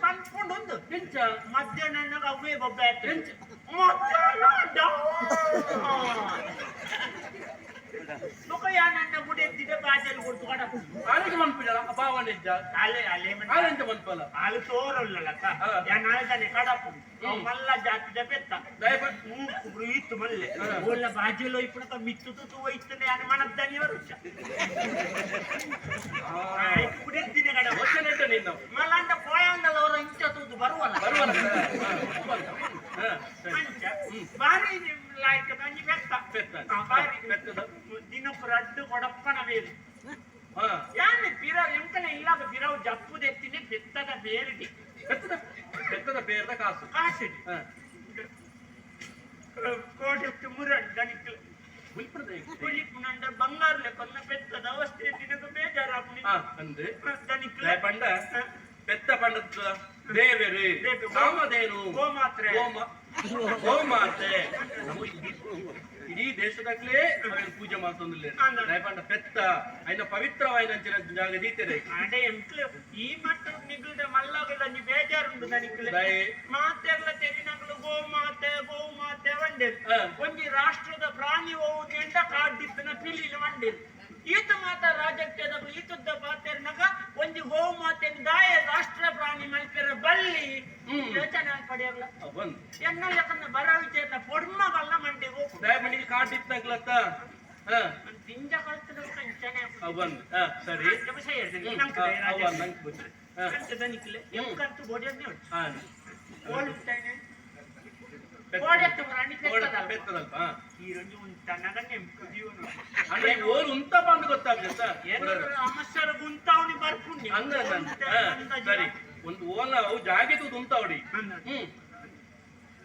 ಪನ್ಪುಂಡುಂದು. ಎಂಚ? ಮಧ್ಯಾಹ್ನ ಅವೇ ಬೊಬ್ಬೆ. ಎಂಚ? ಮಧ್ಯಾಹ್ನ ಬೊಕ ಯಾನನ್ನ ಬುಡೆದ್ದಿದೆ ಬಾಜಲ್ ಕೊಡ್ತು ಕಡ. ಆನೆಗೆ ಮನ್ಪಿಲ್ಲ ಭಾವನೆ ಇಜ್ಜ. ಅಲೆ ಅಲೆ. ಆನೆಂಚ ಮನ್ಪಲ್ಲ? ಆಲು ತೋರಲ್ಲಕ್ಕ. ಯಾನ್ ಆಲ್ದಾನೆ ಕಡಪು. ಮಲ್ಲ ಜಾತಿದ ಪೆತ್ತ. ದಯಪ. ಕುಬ್ರು ಇತ್ತು ಮಲ್ಲೆ. ಓಲ್ಲ ಬಾಜೆಲೋ ಇಪ್ಪುನಕ ಮಿತ್ತು ತೂವ ಇತ್ತಂಡೆ ಯಾನ್ ಮನದ್ದಾನಿ ವರುಷ ಬುಡೆದ್ದಿದೆ ಕಡ. ಯೋಚನೆ ಇಟ್ಟ ನಿನ್ನ. ಮಲ್ಲಂಡ ಪೋಯಾಂಡಲ ಅವರ ಇಂಚ ತೂದು ಬರುವಲ್ಲ. ಬರುವಲ್ಲ. ಹಾ, ಸರಿ. ಅಂಚ ಬಾರಿ ಲಾಯ್ಕ್ ಒಂಜಿ ಪೆತ್ತ. ಪೆತ್ತ. ಬಾರಿ. ಪೆತ್ತದ. ದಿನಕ್ಕು ರಡ್ಡು ಕೊಡಪ್ಪನ ಬೇರು. ಯಾನ್ ಪಿರ ಎಂಕನ ಇಲ್ಲಾಗ ಪಿರವು ಜಪ್ಪುದೆತ್ತಿನಿ ಪೆತ್ತದ ಬೇರುಡಿ. ಪೆತ್ತದ ಪೆತ್ತದ ಬೇರ್ದ ಕಾಸು. ಕಾಸಿಡಿ. ಕೋಟೆತ್ತು ಮುರಡ್ ದನಿಕ್ಲು. ಬುಲ್ಪುನದ. ಕುಲಿಪುನಂಡ ಬಂಗಾರ ಲೆಕ್ಕೊಂದ ಪೆತ್ತದ ಅವಸ್ಥೆ ದಿನకు ಬೇಜಾರಾಪುನಿ. ಅಂದ್. ದನಿಕ್ಲು. ದಯ ಪಂಡ ಪೆತ್ತ ಪಂಡದ ದೇವೆರು. ದೇವೆರು. ಕಾಮಧೇನು. ಗೋಮಾತ್ರೆ. ಗೋಮಾತೆ. ನಮ್ಮ ಇಡೀ ದೇಶದಾಗ್ಲೇ ಅವೆನ್ ಪೂಜೆ ಮಾಡ್ತೊಂದಿಲ್ಲ. ಅಂದ. ದಯ ಪಂಡ ಪೆತ್ತ ಐನ ಪವಿತ್ರವಾಯಿನ ಅಂಚಿನ ಜಾಗ ದೀತೆರೆ. ಆಂಡ ಎಂಕ್ಲು ಈ ಮಟ್ಟ ನಿಗುಲ್ದ ಮಲ್ಲಗಲ ಒಂಜಿ ಬೇಜಾರುಂಡು ದನಿಕ್ಲು. ದಯೆ. ಮಾತೆರ್ಲ ತೆರಿನಕುಲು ಗೋಮಾತೆ ಗೋಮಾತೆ ವಂಡೇರು. ಒಂಜಿ ರಾಷ್ಟ್ರದ ಪ್ರಾಣಿ ಹೋಗುಗೆಂಡ ಕಾಡಿತ್ತನ ಪಿಲಿನ ವಂಡೇರು. ಈತ ಮಾತ ರಾಜಕೀಯದಕುಲು ಈತದ್ದ ಪಾತೆರ್ನಗ ಒಂಜಿ ಗೋಮಾತೆ ದಾಯ ರಾಷ್ಟ್ರ ಪ್ರಾಣಿ ಮಲ್ಪೆರ ಬಲ್ಲಿ. ಯೋಚನೆ ಪಡೆಯಲ್ಲ. ಬಂದ್. ಎನ್ನ ಯಾಕಂದ್ರೆ ಬರ ವಿಚಾರ ಪೊಡ್ಮಗಲ್ಲ ಮಂಡೆ ಹೋಗು. ದಯ ಪಂಡಿಗೆ ಕಾಡಿತ್ತಗ್ಲತ್ತ ತಿಂಜ ಕಲ್ತದ ಅಂಚನೆ. ಬಂದ್, ಸರಿ. ವಿಷಯ ಹೇಳ್ತೀನಿ. ಅವ ನಂಗೆ ಗೊತ್ತು. ದನಿಕ್ಲೆ ಎಂಕಂತೂ ಬೋಡಿಯನ್ನೇ ಉಂಟು. ಓಡುತ್ತೇನೆ. ಕೋಡೆತ್ತು ಪ್ರಾಣಿ ಪೆತ್ತದಲ್ಪ. ಪೆತ್ತದಲ್ಪ. ಈರೊಂಜಿ ಉಂಟನಗ ನೆಂಪು ಜೀವನ. ಅಂದ್ರೆ ಓರು ಉಂತ ಬಂದು ಗೊತ್ತಾಗ್ತದೆ ಸರ್. ಅಮಸ್ಸರ ಗುಂತಾವಣಿ ಬರ್ಪುಂಡಿ. ಅಂದ ಸರಿ, ಒಂದು ಓನ ಅವು ಜಾಗೆ ತೂದು ಉಂತಾವಡಿ.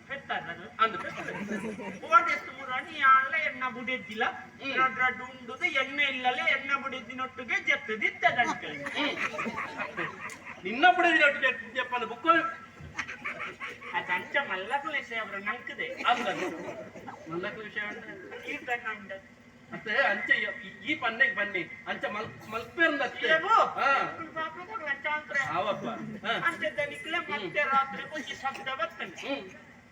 ಪೆತ್ತದ. ಅಂದ. ಕೋಡೆತ್ತು ಮುರಾಣಿ ಯಾನ್ಲ ಎಣ್ಣ ಬುಡೆದ್ದಿಲ್ಲ. ರಡ್ ರಡ್ ಉಂಡುದು ಎಣ್ಣೆ ಇಲ್ಲಲೆ ಎಣ್ಣ ಬುಡೆದ್ದಿನೊಟ್ಟಿಗೆ ಜತ್ತದಿತ್ತದ. ನಿನ್ನ ಬುಡದಿ ಜಪ್ಪನ ಬುಕ್. ಅದಂಚ ಮಲ್ಲಕುಲೆ ಸೇವ್ರ ನಂಕದೆ. ಅಂದ ಮಲ್ಲಕ ವಿಷಯ ಉಂಟು. ಕೀರ್ತನ ಉಂಡ. ಮತ್ತೆ ಅಂಚೆ ಈ ಪನ್ನೆಗ್ ಬನ್ನಿ ಅಂಚ ಮಲ್ ಮಲ್ಪೇರ್ನತ್ತೆ. ಏಬು? ಹಾ. ಅಂಚ ಅಂತ್ರೆ. ಆವಪ್ಪ. ಅಂಚ ದನಿಕ್ಲೆ ಮತ್ತೆ ರಾತ್ರಿ ಒಂಜಿ ಶಬ್ದ ಬರ್ತದೆ.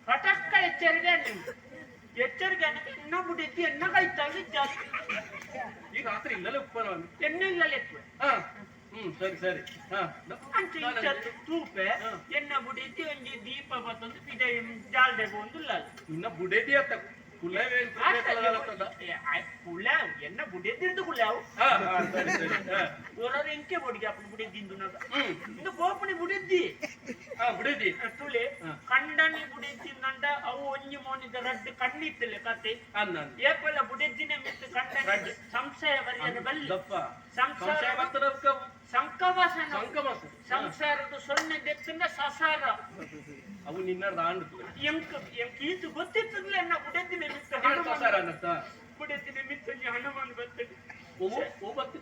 ಪಟಕ್ಕ ಎಚ್ಚರಿಕೆ ಅನ್ನಿ. ಎಚ್ಚರಿಕೆ ಅನ್ನಕ್ಕೆ ಎನ್ನ ಬುಡಿದ್ದಿ ಎನ್ನ ಕೈತಾಗಿ ಜಾಸ್ತಿ. ಈ ರಾತ್ರಿ ಇಲ್ಲಲೇ ಉಪ್ಪನ. ಎಣ್ಣೆ ಇಲ್ಲಲೆ ಎತ್ತುವೆ. ಹಾ ಸರಿ ಸರಿ ಅಂಚ ಇಂಚ ತೂಪೆ. ಎನ್ನ ಬುಡಿದ್ದಿ ಒಂಜಿ ದೀಪ ಬತ್ತೊಂದು ಪಿದೈ ಜಾಲ್ಡೆ ಒಂದುಲ್ಲ. ನಿನ್ನ ಬುಡೇದಿ ಅತ್ತ ಕುಲವೇ. ಕುಲ ಎನ್ನ ಬುಡಿದ್ದಿರ್ದು ಕುಲ ಅವು. ಹಾ ಹಾ ಸರಿ ಸರಿ ಓರೋರು ಎಂಕೆ ಬೊಡಿಗೆ ಅಪ್ಪನ ಬುಡಿದ್ದಿಂದು ನಾಗ. ಇಂದು ಗೋಪುಣಿ ಬುಡಿದ್ದಿ. ಹಾ ಬುಡೇದಿ. ತುಳಿ. ಕಂಡನಿ ಬುಡಿದ್ದಿಂದಂಡ ಅವು ಒಂಜಿ ಮೋನಿದ ರಡ್ಡು ಕಣ್ಣಿತ್ತಲೆ ಕತೆ. ಅಂದ. ಏಪಲ್ಲ ಬುಡಿದ್ದಿನ ಮಿತ್ತು ಕಂಡನಿ ರಡ್ಡು. ಸಂಶಯ ಬರಿಯದ ಬಲ್ಲಿ. ದಪ್ಪ. ಸಂಸಾರ ಸಂಶಯ ಬರ್ತದ. ಸಂಕವಾಸನ. ಸಂಕಮಸ. ಸಂಸಾರದ ಸೊನ್ನೆ ದೆತ್ತಂಡ ಸಸಾರ. ಅವು ನಿನ್ನ ಆಂಡು. ಎಂಕ್ ಎಂಕ್ ಈತು ಗೊತ್ತಿತ್ತದ್ಲೆ ಎನ್ನ ಬುಡೆದ್ದಿನ ಮಿತ್ತು ಹನುಮಾನ್. ಸಸಾರ ಅನ್ನತ್ತ. ಬುಡೆದ್ದಿನ ಮಿತ್ತು ಒಂಜಿ ಹನುಮಾನ್ ಬರ್ತದೆ. ಓ ಓ ಬತ್ತು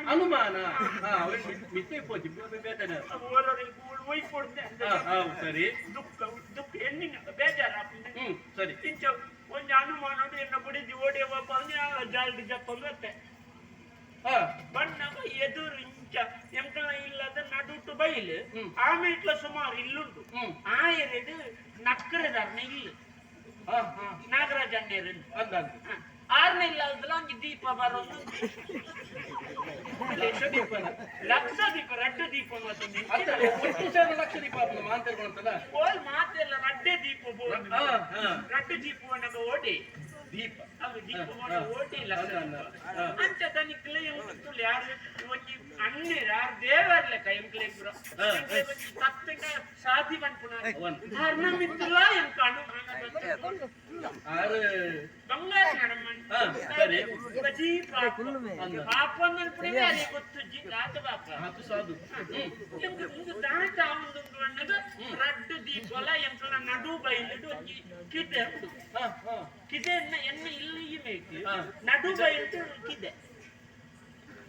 ಅನುಮಾನ ಹಾ ಅವೇನು ಮಿತ್ತೆ ಪೋಜಿ ಬೇತನೆ. ಓರೋರಿಗೆ ಕೂಳು ಒಯ್ ಕೊಡ್ದೆ. ಹಾ ಹಾ ಸರಿ. ದುಃಖ ದುಃಖ ಎನ್ನಿನ ಬೇಜಾರಾಪುಂಡು. ಸರಿ. ಇಂಚ ಒಂಜಿ ಅನುಮಾನ ಎನ್ನ ಬುಡಿದಿ ಓಡಿ ಬಾಪ ಜಾಲ್ಡಿ ಜಪ್ಪಂದು ಬತ್ತೆ. ಬಣ್ಣಗ ಎದುರು ಇಂಚ ಎಂಕಲ ಇಲ್ಲದ ನಡುಟು ಬೈಲು. ಆಮೇಟ್ಲ ಸುಮಾರು ಇಲ್ಲುಂಟು. ಆ ಎರೆಡು ನಕ್ಕರದಾರ್ನ ಇಲ್ಲ. ಹಾ ಹಾ ನಾಗರಾಜ ಅಣ್ಣೇರು. ಅಂದ ಅಂದ. ಆರ್ನ ಇಲ್ಲ ಅಲ್ದಲ್ಲ ಒಂಜಿ ದೀಪ ಬರೋದು. ಲಕ್ಷ ದೀಪನ. ಲಕ್ಷ ದೀಪ ರಡ್ಡು ದೀಪ ಮತ್ತೊಂದು. ಅತ್ತ ಒಟ್ಟು ಸೇರ ಲಕ್ಷ ದೀಪ ಆಪುಂಡು ಮಾಂತೆರ್ಕೊಂತಲ್ಲ. ಓಲ್ ಮಾತೆಲ್ಲ ರಡ್ಡೆ ದೀಪ ಬೋಡು. ಹಾ ಹಾ ರಡ್ಡು ದೀಪ ಒಣಗ ಓಡಿ. ದೀಪ. ಅವು ದೀಪ ಒಣ ಓಡಿ ಲಕ್ಷ. ಅಂದ ಅಂದ ಹಾ. ಅಂಚ ದನಿಕ್ಲೆ ಎಂಕುಲು ಯಾರು ಒಂಜಿ ಅಣ್ಣೇರ್ ಯಾರು ದೇವರ್ಲೆ ಕೈ ಎಂಕ್ಲೆ ಪೂರ. ಎಂಕ್ಲೆ ಒಂಜಿ ತತ್ತಂಡ ಸಾಧಿ ಪನ್ಪುನ. ಅವನ್. ಧರ್ಮ ಮಿತ್ತುಲ ಎಂಕ್ ಅನುಮಾನ ಬರ್ತದೆ. ಆರು. ಬಂಗಾರ ನಡಮನ್. ಹಾ, ಸರಿ. ಬಜಿ ಪಾಪ. ಅಂದ. ಪಾಪ ಅನ್ಪುಣೆ ಅರೆ ಗೊತ್ತುಜ್ಜಿ ದಾತ ಪಾಪ. ಆತು ಸಾಧು. ಎಂಕ್ ಇಂದು ದಾತ ಆವೊಂದುಂಡು ಅಣ್ಣಗ ರಡ್ಡು ದೀಪಲ ಎಂಕ್ಲ ನಡು ಬೈಲಿಡ್ ಒಂಜಿ ಕಿದೆ ಉಂಡು. ಹಾ ಹಾ ಕಿದೆ ಎನ್ನ ಎನ್ನ ಇಲ್ಲಿ ಈ ಮೇಕ್. ನಡು ಬೈಲಿಡ್ ಕಿದೆ.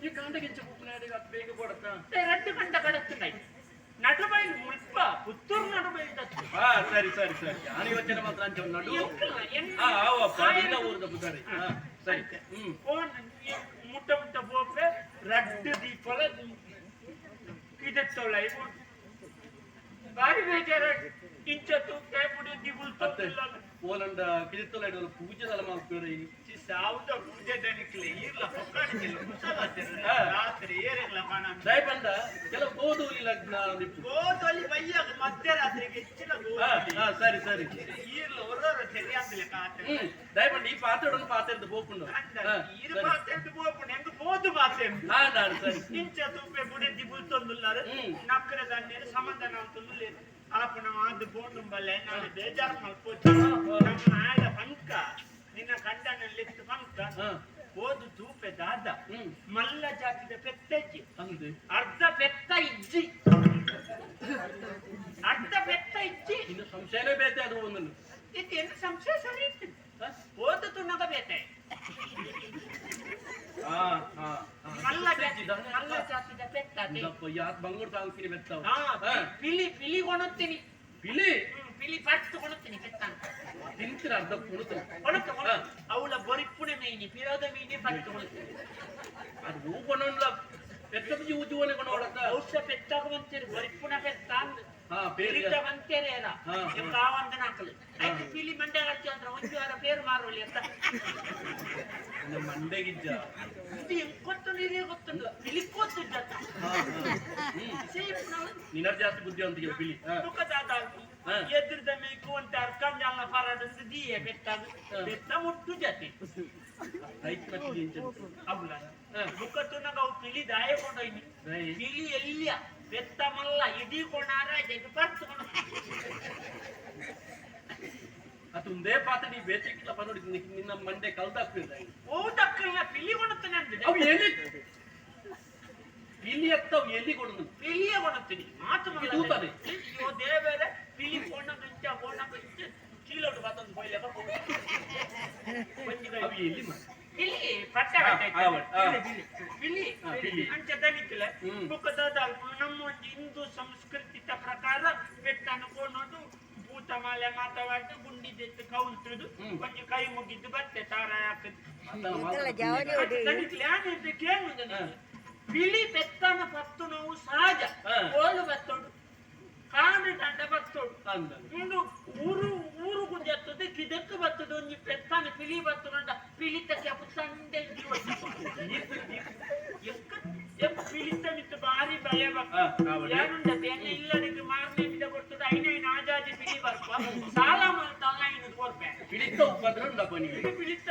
ಈ ಕಾಂಡಗಿಂಚ ಉಪ್ಪುನಾಡಿಗೆ ಅದು ಬೇಗ ಕೊಡತ್ತಾ? ರಡ್ಡು ಗಂಟೆ ಕಡತ್ತುಂಡೈ ನಡುಬೈಲ್ ಮುಲ್ಪ ಪುತ್ತೂರು ನಡುಬೈಲ್ ದತ್ತು. ಹಾ, ಸರಿ ಸರಿ ಸರಿ, ನಾನು ಯೋಚನೆ ಮಾತ್ರ ಅಂಚ ನಡು. ಹಾ, ಆವಪ್ಪ, ನಿನ್ನ ಊರದ ಪುದಾರಿ. ಹಾ, ಸರಿ. ಫೋನ್ ಮುಟ್ಟ ಮುಟ್ಟ ಪೋಪೆ, ರಡ್ಡು ದೀಪಲ ಕಿದತ್ತೊಳ ಬಾರಿ ಬೇಜಾರ. ಇಂಚ ತೂಕೆ ಪುಡಿ ದಿಬುಲ್. ಮತ್ತೆ ಪೋಲಂಡ ಕಿರಿತೊಲ ಇಡೋಲ್ಲ, ಪೂಜೆ ದಲ ಮಾಡ್ತೀರಿ. ಸಾವುದ ಪೂಜೆ ದನಿಕ್ಲೆ ಈರ್ಲ ಪೊಕ್ಕಾಡಿಲ್ಲ ಕುಸಲ. ರಾತ್ರಿ ಏರೆಗ್ಲ ಕಾಣ. ದಯ ಬಂದ ಕೆಲವು ಗೋಧೂಲಿ ಲಗ್ನ ಒಂದಿಪ್ಪು. ಗೋಧೊಲಿ ಬಯ್ಯಾಗ ಮಧ್ಯರಾತ್ರಿಗೆ ಹೆಚ್ಚಿನ. ಹಾ ಹಾ, ಸರಿ ಸರಿ. ಈರ್ಲ ಒರ್ರೊರ ಸರಿಯಾಗ್ಲೆ ಕಾತೆ. ದಯ ಬಂದ ಈ ಪಾತ್ರೆ ಪಾತ್ರೆ ಪೋಪುಂಡು. ಈರು ಪಾತ್ರೆ ಪೋಪುಂಡು, ಹೆಂಗ್ ಬೋದು ಪಾತ್ರೆ. ಹಾ, ನಾನು ಸರಿ. ಇಂಚ ತೂಪೆ ಬುಡೆದಿ ಬುಲ್ತೊಂದುಲ್ಲಾರು. ನಕ್ಕರೆ ದಂಡೇರು ಸಮಾಧಾನ ಅಂತೊಂದುಲ್ಲೇರು. ಆಪುನ ಮಾದು ಬೋಂಡುಂಬಲ್ಲೆ ನಾಳೆ ಬೇಜಾರು ಮಲ್ಪೋಚು. ನಮ್ಮ ಆಯದ ಪಂಕ, ನಿನ್ನ ಕಂಡನ ಲೆತ್ತು ಪಂಕ. ಓದು ತೂಪೆ ದಾದ. ಮಲ್ಲ ಜಾತಿದ ಪೆತ್ತಜ್ಜಿ. ಅಂದೆ. ಅರ್ಧ ಪೆತ್ತ ಇಜ್ಜಿ, ಅರ್ಧ ಪೆತ್ತ ಇಜ್ಜಿ. ಇನ್ನು ಸಂಶಯನೇ ಬೇತೆ ಅದು ಒಂದನ್ನು. ಇದು ಏನು ಸಂಶಯ ಸರಿ ಇತ್ತು. ಓದು ತುಣಗ ಬೇತೆ. ಹಾ ಹಾ. ಮಲ್ಲ ಜಾತಿ, ಮಲ್ಲ ಜಾತಿದ ಪೆತ್ತ ಅದೇ. ಯಾತ್ ಬಂಗೂರ್ ತಾಂಗ್ತೀನಿ ಬೆತ್ತಾವ. ಹಾ, ಪಿಲಿ ಪಿಲಿ ಕೊಣುತ್ತೀನಿ. ಪಿಲಿ. ಪಿಲಿ ಪಟ್ಟು ಕೊಣುತ್ತೀನಿ ಪೆತ್ತ ಅಂತ. ತಿಂತೀರ ಅರ್ಧ ಕೊಡುತ್ತ. ಕೊಣುತ್ತ ಅವಳ ಬೊರಿಪ್ಪುನೆ ಮೀನಿ ಪಿರೋದ ಮೀನಿ ಪಟ್ಟು ಕೊಣುತ್ತೀನಿ. ಅದು ಹೂ ಕೊನೊಂಡ್ಲ ಪೆತ್ತ ಜೀವನ ಕೊನೋಡತ್ತ. ಔಷಧ ಪೆತ್ತಾಗ ಬಂತೀರಿ, ಬೊರಿಪ್ಪುನ ಪೆತ್ತ ಅಂದ್. ಹಾ, ಬೇರೆ ಪಿಲಿತ ಬಂತೇರೇನ. ಹಾ, ಹಾ. ಕಾವಂದನ ಹಾಕಲು ಆಯ್ತು. ಪಿಲಿ ಮಂಡ್ಯ ಹಚ್ಚಿ ಅಂದ್ರೆ ಒಂದು ವಾರ ಪೇರು ಮಾರೋಲಿ ಅಂತ. ನಮ್ಮ ಮಂಡೆಗಿಜ್ಜ. ಇದು ಎಂಕೊತ್ತು ನೀರೇ ಗೊತ್ತುಂಟು, ಪಿಲಿ ಕೊತ್ತುಜ್ಜತ್ತ. ಹಾ ಹಾ ಸೇಫ್ ನಾವು. ನಿನ್ನರ್ ಜಾಸ್ತಿ ಬುದ್ಧಿ ಅಂತ ಪಿಲಿ. ಮುಖದಾದ ಎದುರ್ದ ಮೇಕು ಅಂತ ಅರ್ಕಂಜಾಲ ಫಾರಾಡಂದು ದಿಯೆ ಬೆಟ್ಟ ಬೆಟ್ಟ ಮುಟ್ಟು ಜಾತಿ. ರೈಟ್ ಮಟ್ಟಿಗೆ ಇಂಚ. ಅವಳ ಮುಖ ತುನಗ ಅವು ಪಿಲಿ ದಾಯ ಕೊಂಡೊಯ್ನಿ. ಪಿಲಿ ಎಲ್ಲಿಯ ಬೆತ್ತ ಮಲ್ಲ ಇಡೀ ಕೊಣಾರ ಜಗ್ ಪರ್ತು ಕೊಣ. ಅದು ಒಂದೇ ಪಾತ್ರ ನೀ ಬೇಚಿಕ್ಕಿಲ್ಲ ನೋಡಿ, ನಿನ್ನ ಮಂಡೆ ಕಲ್ದಾಕ್ತಿದ್ದ. ಓ ದಕ್ಕಲ್ನ ಪಿಲಿ ಕೊಣುತ್ತಾನೆ ಅಂದಿದೆ. ಅವು ಎಲ್ಲಿ ಪಿಲಿ ಅತ್ತ ಅವು ಎಲ್ಲಿ ಕೊಡುದು? ಪಿಲಿಯ ಕೊಣುತ್ತೀನಿ ಮಾತು. ಇದು ತೂತಾನೆ. ಅಯ್ಯೋ ದೇವರೇ, ಪಿಲಿ ಕೋಣ ಗಂಚ ಕೋಣ ಗಂಚ ಚೀಲೋಡು ಬಾತೊಂದು ಕೊಯ್ಲೆ. ಅವು ಎಲ್ಲಿ ಮಾಡ? ಪಿಲಿ ಪಟ್ಟ. ಪಿಲಿ. ಹಾ, ಪಿಲಿ. ಅಂಚ ದನಿಕ್ಲೆ. ಬುಕ್ಕದ ನಮ್ಮ ಒಂಜಿ ಹಿಂದೂ ಸಂಸ್ಕೃತಿತ ಪ್ರಕಾರ ಬೆಟ್ಟನ ಕೋಣೋದು ಭೂತ ಮಾಲೆ ಮಾತವಾಡ್ದು ಗುಂಡಿ ದೆತ್ತು ಕೌಲ್ತುದು. ಒಂಜಿ ಕೈ ಮುಗಿದ್ದು ಬತ್ತೆ ತಾರ ಹಾಕುದು. ದನಿಕ್ಲೆ ಆನೆ ಕೇಳುದು. ಪಿಲಿ ಬೆತ್ತನ ಪತ್ತು ನೋವು ಸಹಜ. ಕೋಲು ಬತ್ತೋಡು ಕಾಡು ದಂಡ ಬತ್ತೋಡು. ಅಂದ. ಇಂದು ಊರು ಊರು ಗುಂಜತ್ತದ ಕಿದಕ್ಕೆ ಬತ್ತದ ಒಂಜಿ ಪೆತ್ತಾನ ಪಿಲಿ ಬತ್ತುಂಡ ಪಿಲಿತ ಕೆಪು ಸಂಡೆ. ಎಕ್ಕ ಪಿಲಿತ ಮಿತ್ತು ಬಾರಿ ಭಯ. ಯಾರುಂಡ ಬೇನೆ ಇಲ್ಲಡಿಗೆ ಮಾರನೇ ಬಿದ ಕೊಡ್ತದ ಐನ ಐನ ಆಜಾಜಿ ಪಿಲಿ ಬರ್ಪ ಸಾಲ ಮಾಡ್ತಲ್ಲ ಐನು ಕೊರ್ಪೆ. ಪಿಲಿತ ಉಪದ್ರ ಉಂಡಪ್ಪ ನೀವು. ಪಿಲಿತ.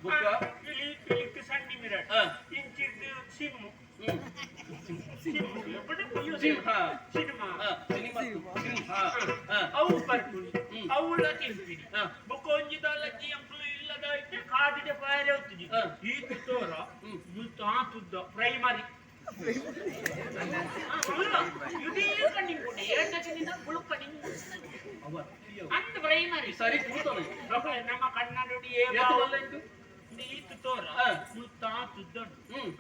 ಬುಕ್ಕ? ಪಿಲಿ ಪಿಲಿಕ್ ಸಣ್ಣ ಮಿರಟ್. ಇಂಚಿದ್ದು ಸಿಮ್ಮು. ಸಿಮ್ಮು ಸಿಂಹ. ಸಿನಿಮಾ. ಸಿನಿಮಾ ಸಿಂಹ. ಅವು ಬರ್ಪುನಿ. ಅವುಳ ತಿನ್ಪಿನಿ. ಬೊಕ್ಕ ಒಂಜಿ ದಾಲಜ್ಜಿ ಎಂಕುಲು ಇಲ್ಲದ ಇತ್ತೆ ಕಾಡಿಡೆ ಪಾಯರೆ ಹೊತ್ತಿಜಿ. ಈತ್ ತೋರ ಮುಲ್ತ ತುದ್ದ ಪ್ರೈಮರಿ ಅಲ್ಲ ಇಡೀ ಕಣ್ಣಿಂಗುಂಡೆ ಏಟಕ್ಕಿನಿಂದ ಬುಳುಕ ನಿಂಗು. ಅವ ಅಂದ್ ಪ್ರೈಮರಿ. ಸರಿ ಕೂತವೆ. ನಮ್ಮ ಕಣ್ಣಾಡಿ ಏ ಏತು ಬಾವು ಮಲ್ಲ ಉಂಟು? ಈತ್ ತೋರ ಮುಲ್ತ ತುದ್ದ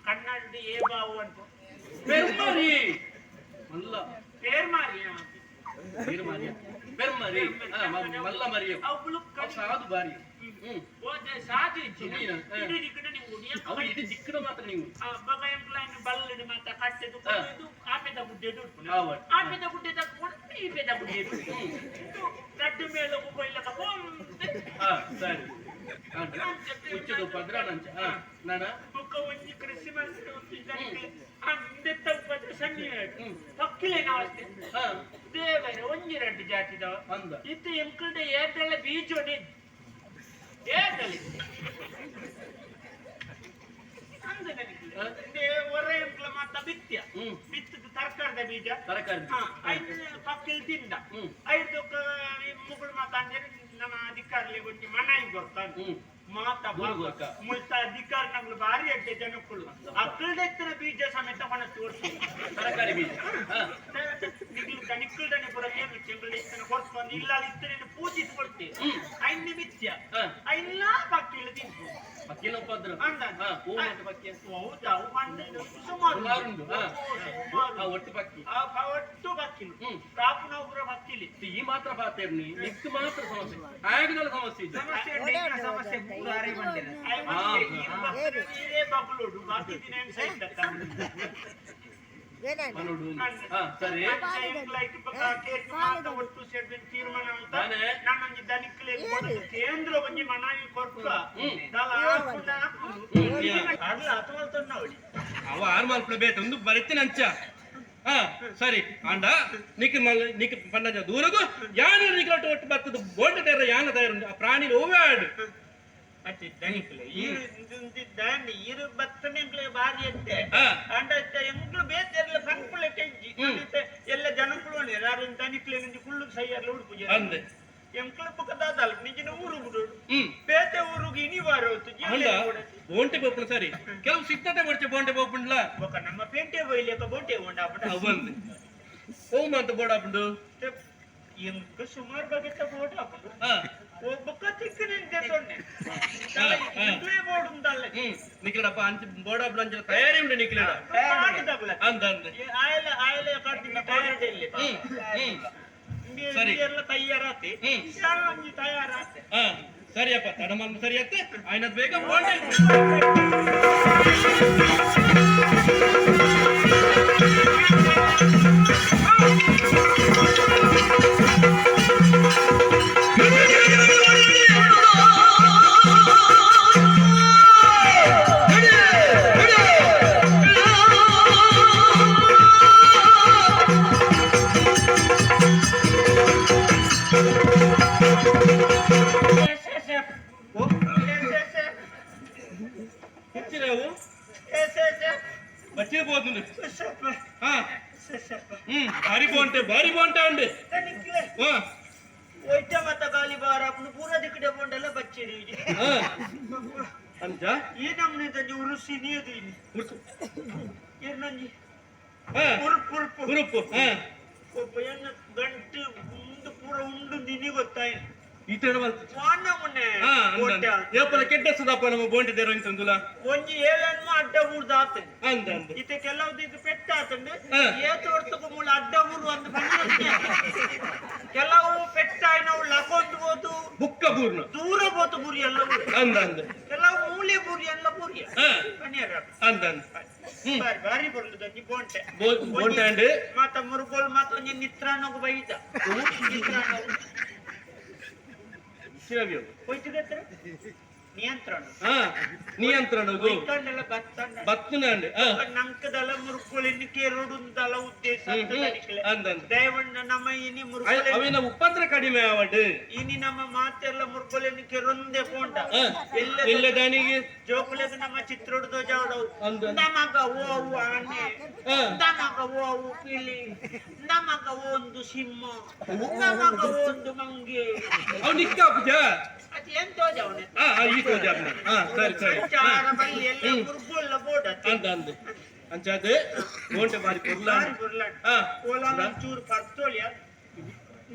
ಕಣ್ಣಾಡಿ ಏ ಬಾವು ಅಂತ. ಪೆರ್ಮರಿ ಮಲ್ಲ. ಪೇರ್ಮಾರಿ. ಪೆರ್ಮರಿ ಪೆರ್ಮರಿ ಮಲ್ಲ ಮರಿಯು. ಅವು ಬುಳುಕ. ಅವು ಸಾಧು ಬಾರಿ. ಹೋದೆ ಸಾಧು ಇಜ್ಜಿ. ಇಡೀ ದಿಕ್ಕಡ ನಿಂಗು. ಅವು ಇಡೀ ದಿಕ್ಕಡ ಮಾತ್ರ ನೀವು. ಬೊಕ ಎಂಕ್ಲೈನ್ ಬಲ್ಲಡು ಮಾತ ಕಟ್ಟೆದು ಕೊಡೋದು ಆಪೆದ ಗುಡ್ಡೆಡು ಉಡ್ಪುನ. ಆಪೆದ ಗುಡ್ಡೆ ತಕ್ಕೊಂಡು ಈಪೆದ ಗುಡ್ಡೆ ಇದು ರಡ್ಡು ಮೇಲಗು ಕೊಯ್ಲಕ ಪೋಂದೆ. ಹಾ, ಸರಿ. ಉಚ್ಚದ ಉಪದ್ರ ನಂಚ ನಾನ. ಬೊಕ್ಕ ಒಂಜಿ ಕ್ರಿಸ್ಮಸ್ ಅಂದೆತ್ತ ಉಪದ್ರ ಸಣ್ಣ ಪಕ್ಕಿಲೇನ ಅವಸ್ಥೆ. ದೇವರೇ, ಒಂಜಿ ರಡ್ಡು ಜಾತಿದವ. ಅಂದ. ಇತ್ತೆ ಎಂಕಲ್ಡ ಏರ್ದಳ ಬೀಜೊನೆ ಏರ್ದಳಿ ಅಂದ ನನಗೆ. ಒರೆ ಎಂಕ್ಲ ಮಾತ ಬಿತ್ಯ ಬಿತ್ತದ ತರಕಾರಿದ ಬೀಜ. ತರಕಾರಿ. ಐದು ಪಕ್ಕಿಲ್ ತಿಂದ. ಐದು ಮುಗುಳು ಮಾತ ಅಂದ್ರೆ ನಮ್ಮ ಅಧಿಕಾರಿಗಳಿಗೆ ಒಂಜಿ ಮನಾಯಿ ಗೊತ್ತಾನ ಮಾತ ಮುಲ್ತ ಅಧಿಕಾರ ನಮ್ಗೆ ಬಾರಿ ಅಡ್ಡೆ ಜನಕ್ಕಳು ಅಕ್ಕಲ್ದೆತ್ತಿನ ಬೀಜ ಸಮೇತ ಹೊಣ ತೋರಿಸಿ. ತರಕಾರಿ ಬೀಜ. ನಿಗ್ಲು ದನಿಕ್ಕಲ್ದನೆ ಪೂರ ಕೇಳು ಚೆಂಗಲ್ ಇತ್ತನ ಕೊಡ್ತು ಇಲ್ಲ ಇತ್ತನ ಪೂಜಿಸಿ ಕೊಡ್ತೀವಿ. ಐನ್ ಮಿಥ್ಯ ಐನ್ಲಾ ಪಕ್ಕಿಲ್ ತಿಂತು. ಪಕ್ಕಿನ ಉಪದ್ರ. ಅಂದ. ಹಾ, ಹೂ ಮಾತ್ರ ಪಕ್ಕಿ. ಹೌದಾ, ಅವು ಪಂಡ ಸುಮಾರು. ಸುಮಾರು ಉಂಡು, ಹಾ. ಸುಮಾರು. ಆ, ಒಟ್ಟು ಪಕ್ಕಿ. ಆ, ಒಟ್ಟು ಬಕ್ಕಿಲು. ಕಾಪುನ ಪೂರ ಬಕ್ಕಿಲಿ. ಈ ಮಾತ್ರ ಪಾತೇರ್ನಿ ನಿಕ್ ಮಾತ್ರ ಸಮಸ್ಯೆ ಆಯಗದಲ್ಲ, ಸಮಸ್ಯೆ ಇದೆ. ಸಮಸ್ಯೆ ಉಂಟು, ಇನ್ನ ಸಮಸ್ಯೆ ಪೂರ ಅರೆ ಬಂದಿಲ್ಲ. ಹಾ. ಈರೇ ಬಗ್ಲೋಡು ಬಾಕಿ ದಿನ ಹೆಂಗ್ ಸಹಿತ ಮನೋಡು. ಹಾ, ಸರಿ. ಒಟ್ಟು ಸೇರ್ಬಿನ್ ತೀರ್ಮಾನ ಅಂತ ನಾನೇ? ನಾನೊಂಜಿ ದನಿಕ್ಲೆ ಕೇಂದ್ರ ಒಂಜಿ ಮನವಿ ಕೊರ್ಪ ದಾಲ ಆಪುಂಡ ಆಪುಂಡು. ಅರ್ಲ ಅಥವಾ ತೊನ್ನವಳಿ. ಅವ ಆರು ಮಲ್ಪಡ ಬೇತ ಒಂದು ಬರೆತಿನ ಅಂಚ. ಹಾ, ಸರಿ. ಆಂಡ ನಿಕ್ ಮಲ್ ನಿಕ್ ಪಂಡಂಜ ದೂರಗು ಯಾನ ನಿಕ್ಲೊಟ್ಟು ಒಟ್ಟು ಬರ್ತದ ಬೋಂಡ ತಯಾರ ಯಾನ ತಯಾರು ಆ ಪ್ರಾಣಿ ಓವಾಡು. ಅತ್ತೆ ದನಿಕ್ಲೆ ಈರು ದಾಂಡಿ ಈರು ಬತ್ತನೆಂಕ್ಲೆ ಬಾರಿ ಅತ್ತೆ. ಅಂಡ ಇತ್ತೆ ಎಂಕ್ಲು ಬೇತೆರ್ಲ ಪನ್ಪುಲೆ ಕೆಂಜಿ. ಇತ್ತೆ ಎಲ್ಲ ಜನಕುಲು ಯಾರು ದನಿಕ್ಲೆ ನಂಜಿ ಕುಳ್ಳು ಸೈಯರ್ಲ ಉಡುಪು. ಅಂದೆ. ಎಂಕ್ಲು ಬೊಕ ದಾದಾಲ್ ನಿಜಿನ ಊರು ಬಿಡೋಡು. ಬೇತೆ ಊರುಗು ಇನಿ ವಾರ ಹೊತ್ತು. ಅಂಡ ಬೋಂಟೆ ಬೋಪುಣ ಸರಿ, ಕೆಲವು ಸಿದ್ಧತೆ ಬಡ್ಚೆ ಬೋಂಟೆ ಬೋಪುಂಡ್ಲ. ಬೊಕ ನಮ್ಮ ಪೇಂಟೆ ಬೈಲೇಕ ಬೋಟೆ ಉಂಡ. ಅವಂದೆ ಓ ಮಂತ ಬೋಡಾಪುಂಡು. ಎಂಕ್ ಸುಮಾರು ಬಗೆತ ಬೋಟ್ ಹಾಕೊಂಡು. ಒಬ್ಬಕ್ಕ ತಿಕ್ಕು ನಿಂತೆ ತೊನ್ನೆ. ಎಂಕ್ಲೇ ಬೋರ್ಡ್ ಉಂದಲ್ಲ. ನಿಕ್ಲಡಪ್ಪ ಅಂಚ ಬೋಡಾಪುಂಡು, ಅಂಚ ತಯಾರಿ ಉಂಡು ನಿಕ್ಲಡ. ಆಟದಾಗಲ. ಅಂದ ಅಂದೆ. ಆಯಲ ಆಯಲ ಕಡ್ದಿನ ತಯಾರಿ ಇಲ್ಲಿ. ಹ್ಮ್ ಹ್ಮ್ ಸರಿ. ಎಲ್ಲ ತಯಾರಾತಿ. ಒಂಜಿ ತಯಾರಾತೆ. ಹಾ, ಸರಿಯಪ್ಪ, ತಡಮಲ್ ಸರಿ ಅತ್ತೆ ಆಯ್ನದ್ ಬೇಗ ಬೋಂಟೆ. S S F. S S F. ಹೆಚ್ಚಿನವು. S S F. ಬಚ್ಚಿರ್ಬೋದು. S F. ಹಾ. S F. ಭಾರಿ ಬೋಂಟೆ, ಭಾರಿ ಬೋಂಟೆ ಉಂಡು. ತನಿಕ್ಲೆ. ಹಾ. ಒಯ್ಟ ಮತ ಗಾಲಿ ಬಾರ ಅಪ್ನು ಪೂರ ದಿಕ್ಕಡೆ ಬೋಂಡೆಲ್ಲ ಬಚ್ಚಿರಿ. ಹಾ, ಅಂಚ. ಈ ನಮ್ನೆ ತಂಜಿ ಉರುಸಿ ನೀದು ಇಲ್ಲಿ. ಉರ್ಸು. ಇರ್ನಂಜಿ. ಹಾ. ಉರುಪು ಉರುಪು. ಉರುಪು, ಹಾ. ಒಬ್ಬ ಎನ್ನ ಗಂಟು ಮುಂದೆ ಪೂರ ಉಂಡು ನಿನಿ ಗೊತ್ತಾಯ್ತು. ಈ ತರ ಬಂತು. ವಾನ ಮೊನ್ನೆ. ಹಾ, ಅಂದ. ಬೋಂಟೆ. ಏಪಲ ಕೆಟ್ಟ ಸುಧಾಪ ನಮ್ಮ ಬೋಂಟೆ ದೇರ ಅಂತಂದುಲ. ಒಂಜಿ ಏಳನ್ಮ ಅಡ್ಡ ಊರ್ದ ಆತಂಡು. ಅಂದ ಅಂದ. ಇತ್ತೆ ಕೆಲವು ಪೆಟ್ಟ ಆತಂಡು. ಏತು ಹೊರ್ತಕ ಮೂಲ ಅಡ್ಡ ಊರು ಅಂದ್ ಬಂದ ಕೆಲವು ಪೆಟ್ಟಾಯಿನವು ಲಕೊಂದು ಹೋತು. ಬುಕ್ಕ ಪೂರ್ಣ. ದೂರ ಬೋತು ಬುರಿ ಎಲ್ಲ ಊರು. ಅಂದ ಅಂದ. ಕೆಲವು ಮೂಲೆ ಬುರಿ ಎಲ್ಲ ಬುರಿ. ಪನಿಯರ. ಅಂದ ಅಂದ. ಬಾರಿ ಬಾರಿ ಬರುದು ಬೋಂಟೆ. ಬೋಂಟೆ ಅಂಡ್ ಮಾತ ಮುರುಗೋಲ್ ಮಾತ ಒಂಜಿ ನಿತ್ರಾಣಗು ಬೈದ ನಿತ್ರಾಣಗು. ಶಿರವಿಯು. ಹೋಯ್ತುಗತ್ರ ನಿಯಂತ್ರಣ. ಹಾ, ನಿಯಂತ್ರಣಗು. ಒಯ್ಕೊಂಡೆಲ್ಲ ಬತ್ತಂಡ. ಬತ್ತುನ ಅಂಡ್ ಹಾ. ನಂಕದಲ್ಲ ಮುರುಕೋಳಿನ ಕೇರೋಡುಂದಲ್ಲ ಉದ್ದೇಶ. ಹ್ಮ್, ಹ್ಮ್. ಅಂದ ಅಂದ. ದಯವಣ್ಣ ನಮ್ಮ ಇನಿ ಮುರುಕೋಳಿ. ಅವಿನ ಉಪದ್ರ ಕಡಿಮೆ ಆವಡ್. ಇನಿ ನಮ್ಮ ಮಾತೆಲ್ಲ ಮುರುಕೋಳಿನ ಕೆರೊಂದೆ ಪೋಂಡ. ಎಲ್ಲ ಎಲ್ಲ ದಾನಿಗೆ. ಜೋಕುಲೆಗ್ ನಮ್ಮ ಚಿತ್ರೋಡು ದೋಜಾವಡವು. ಅಂದ. ನಮಗ ಓವು ಆನೆ. ನಮಗ ಓವು ಪಿಲಿ, ನಮಗ ಒಂದು ಸಿಂಹ, ನಮಗ ಒಂದು ಮಂಗೆ. ಅವ್ ನಿಕ್ಕ ಪೂಜಾ. ಅದು ಏನ್ ತೋಜಾವಣೆ. ಹಾ ಹಾ, ಈ ತೋಜ. ಹಾ, ಸರಿ ಸರಿ. ಸಂಚಾರ ಬಲ್ಲಿ ಎಲ್ಲ ಮುರುಗೋಲ್ಲ ಬೋಡ. ಅಂದ ಅಂದ. ಅಂಚಾದ ಬೋಂಟೆ ಬಾರಿ ಪೊರ್ಲ. ಹಾ. ಓಲಾ ಒಂಚೂರು ಪರ್ತೋಳಿಯ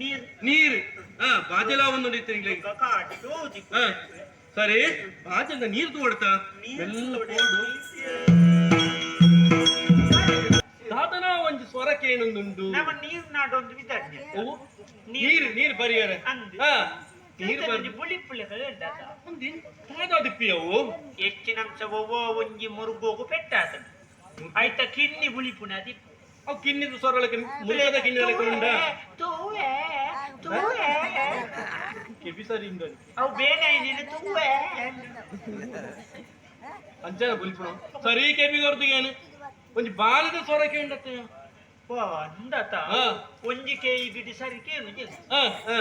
ನೀರ್. ನೀರ್, ಹಾ, ಬಾಜಲ ಒಂದು ತಿಂಗಳಿಗೆ. ಕಾಟಿ ಹೋದಿ. ಹಾ, ಸರಿ, ಬಾಜಲ್ದ ನೀರ್ ತೋಡ್ತಾ. ನೀರ್. ಎಲ್ಲ ಪೋಡು. ದಾದನ ಒಂಜಿ ಸ್ವರಕ್ಕೆ ಏನೊಂದುಂಡು. ನಮ್ಮ ನೀರ್ ನಾಡೊಂದು ವಿಧಜ್ಞ. ಅವು ನೀರ್ ನೀರ್ ಬರಿಯರೆ. ಅಂದ್. ಹಾ, ನೀರ್ ಬರ್ ಬುಳಿ ಪುಳಿ ಹೇಳ್ದ. ಒಂದು ದಾದಾದಿಪ್ಪಿ ಅವು. ಹೆಚ್ಚಿನಂಶ ಒವ್ವ ಒಂಜಿ ಮುರುಗೋಗು ಪೆಟ್ಟಾತ ಆಯ್ತ ಕಿನ್ನಿ ಬುಳಿಪುನ ದಿಪ್ಪು. ಅವು ಕಿನ್ನಿದ ಸ್ವರಳಕ್ಕೆ ಮುರುಗದ ಕಿನ್ನಿದಕ್ಕೆ ಉಂಡ. ತೂವೆ ತೂವೆ. ಕೆಬಿ ಸರಿ ಇಂದ. ಅವು ಬೇನೆ ನೀನು ತೂವೆ. ಅಂಚನ ಬುಲಿಪುಣ ಸರಿ ಕೆಬಿ ಕೊರ್ದು ಏನು ಒಂಜಿ ಬಾಲದ ಸ್ವರಕ್ಕೆ ಉಂಡತ್ತೆ. ಓ ಅಂದತ. ಒಂಜಿ ಕೆ ಬಿಡಿ ಸರಿ ಕೇನು. ಹಾ ಹಾ,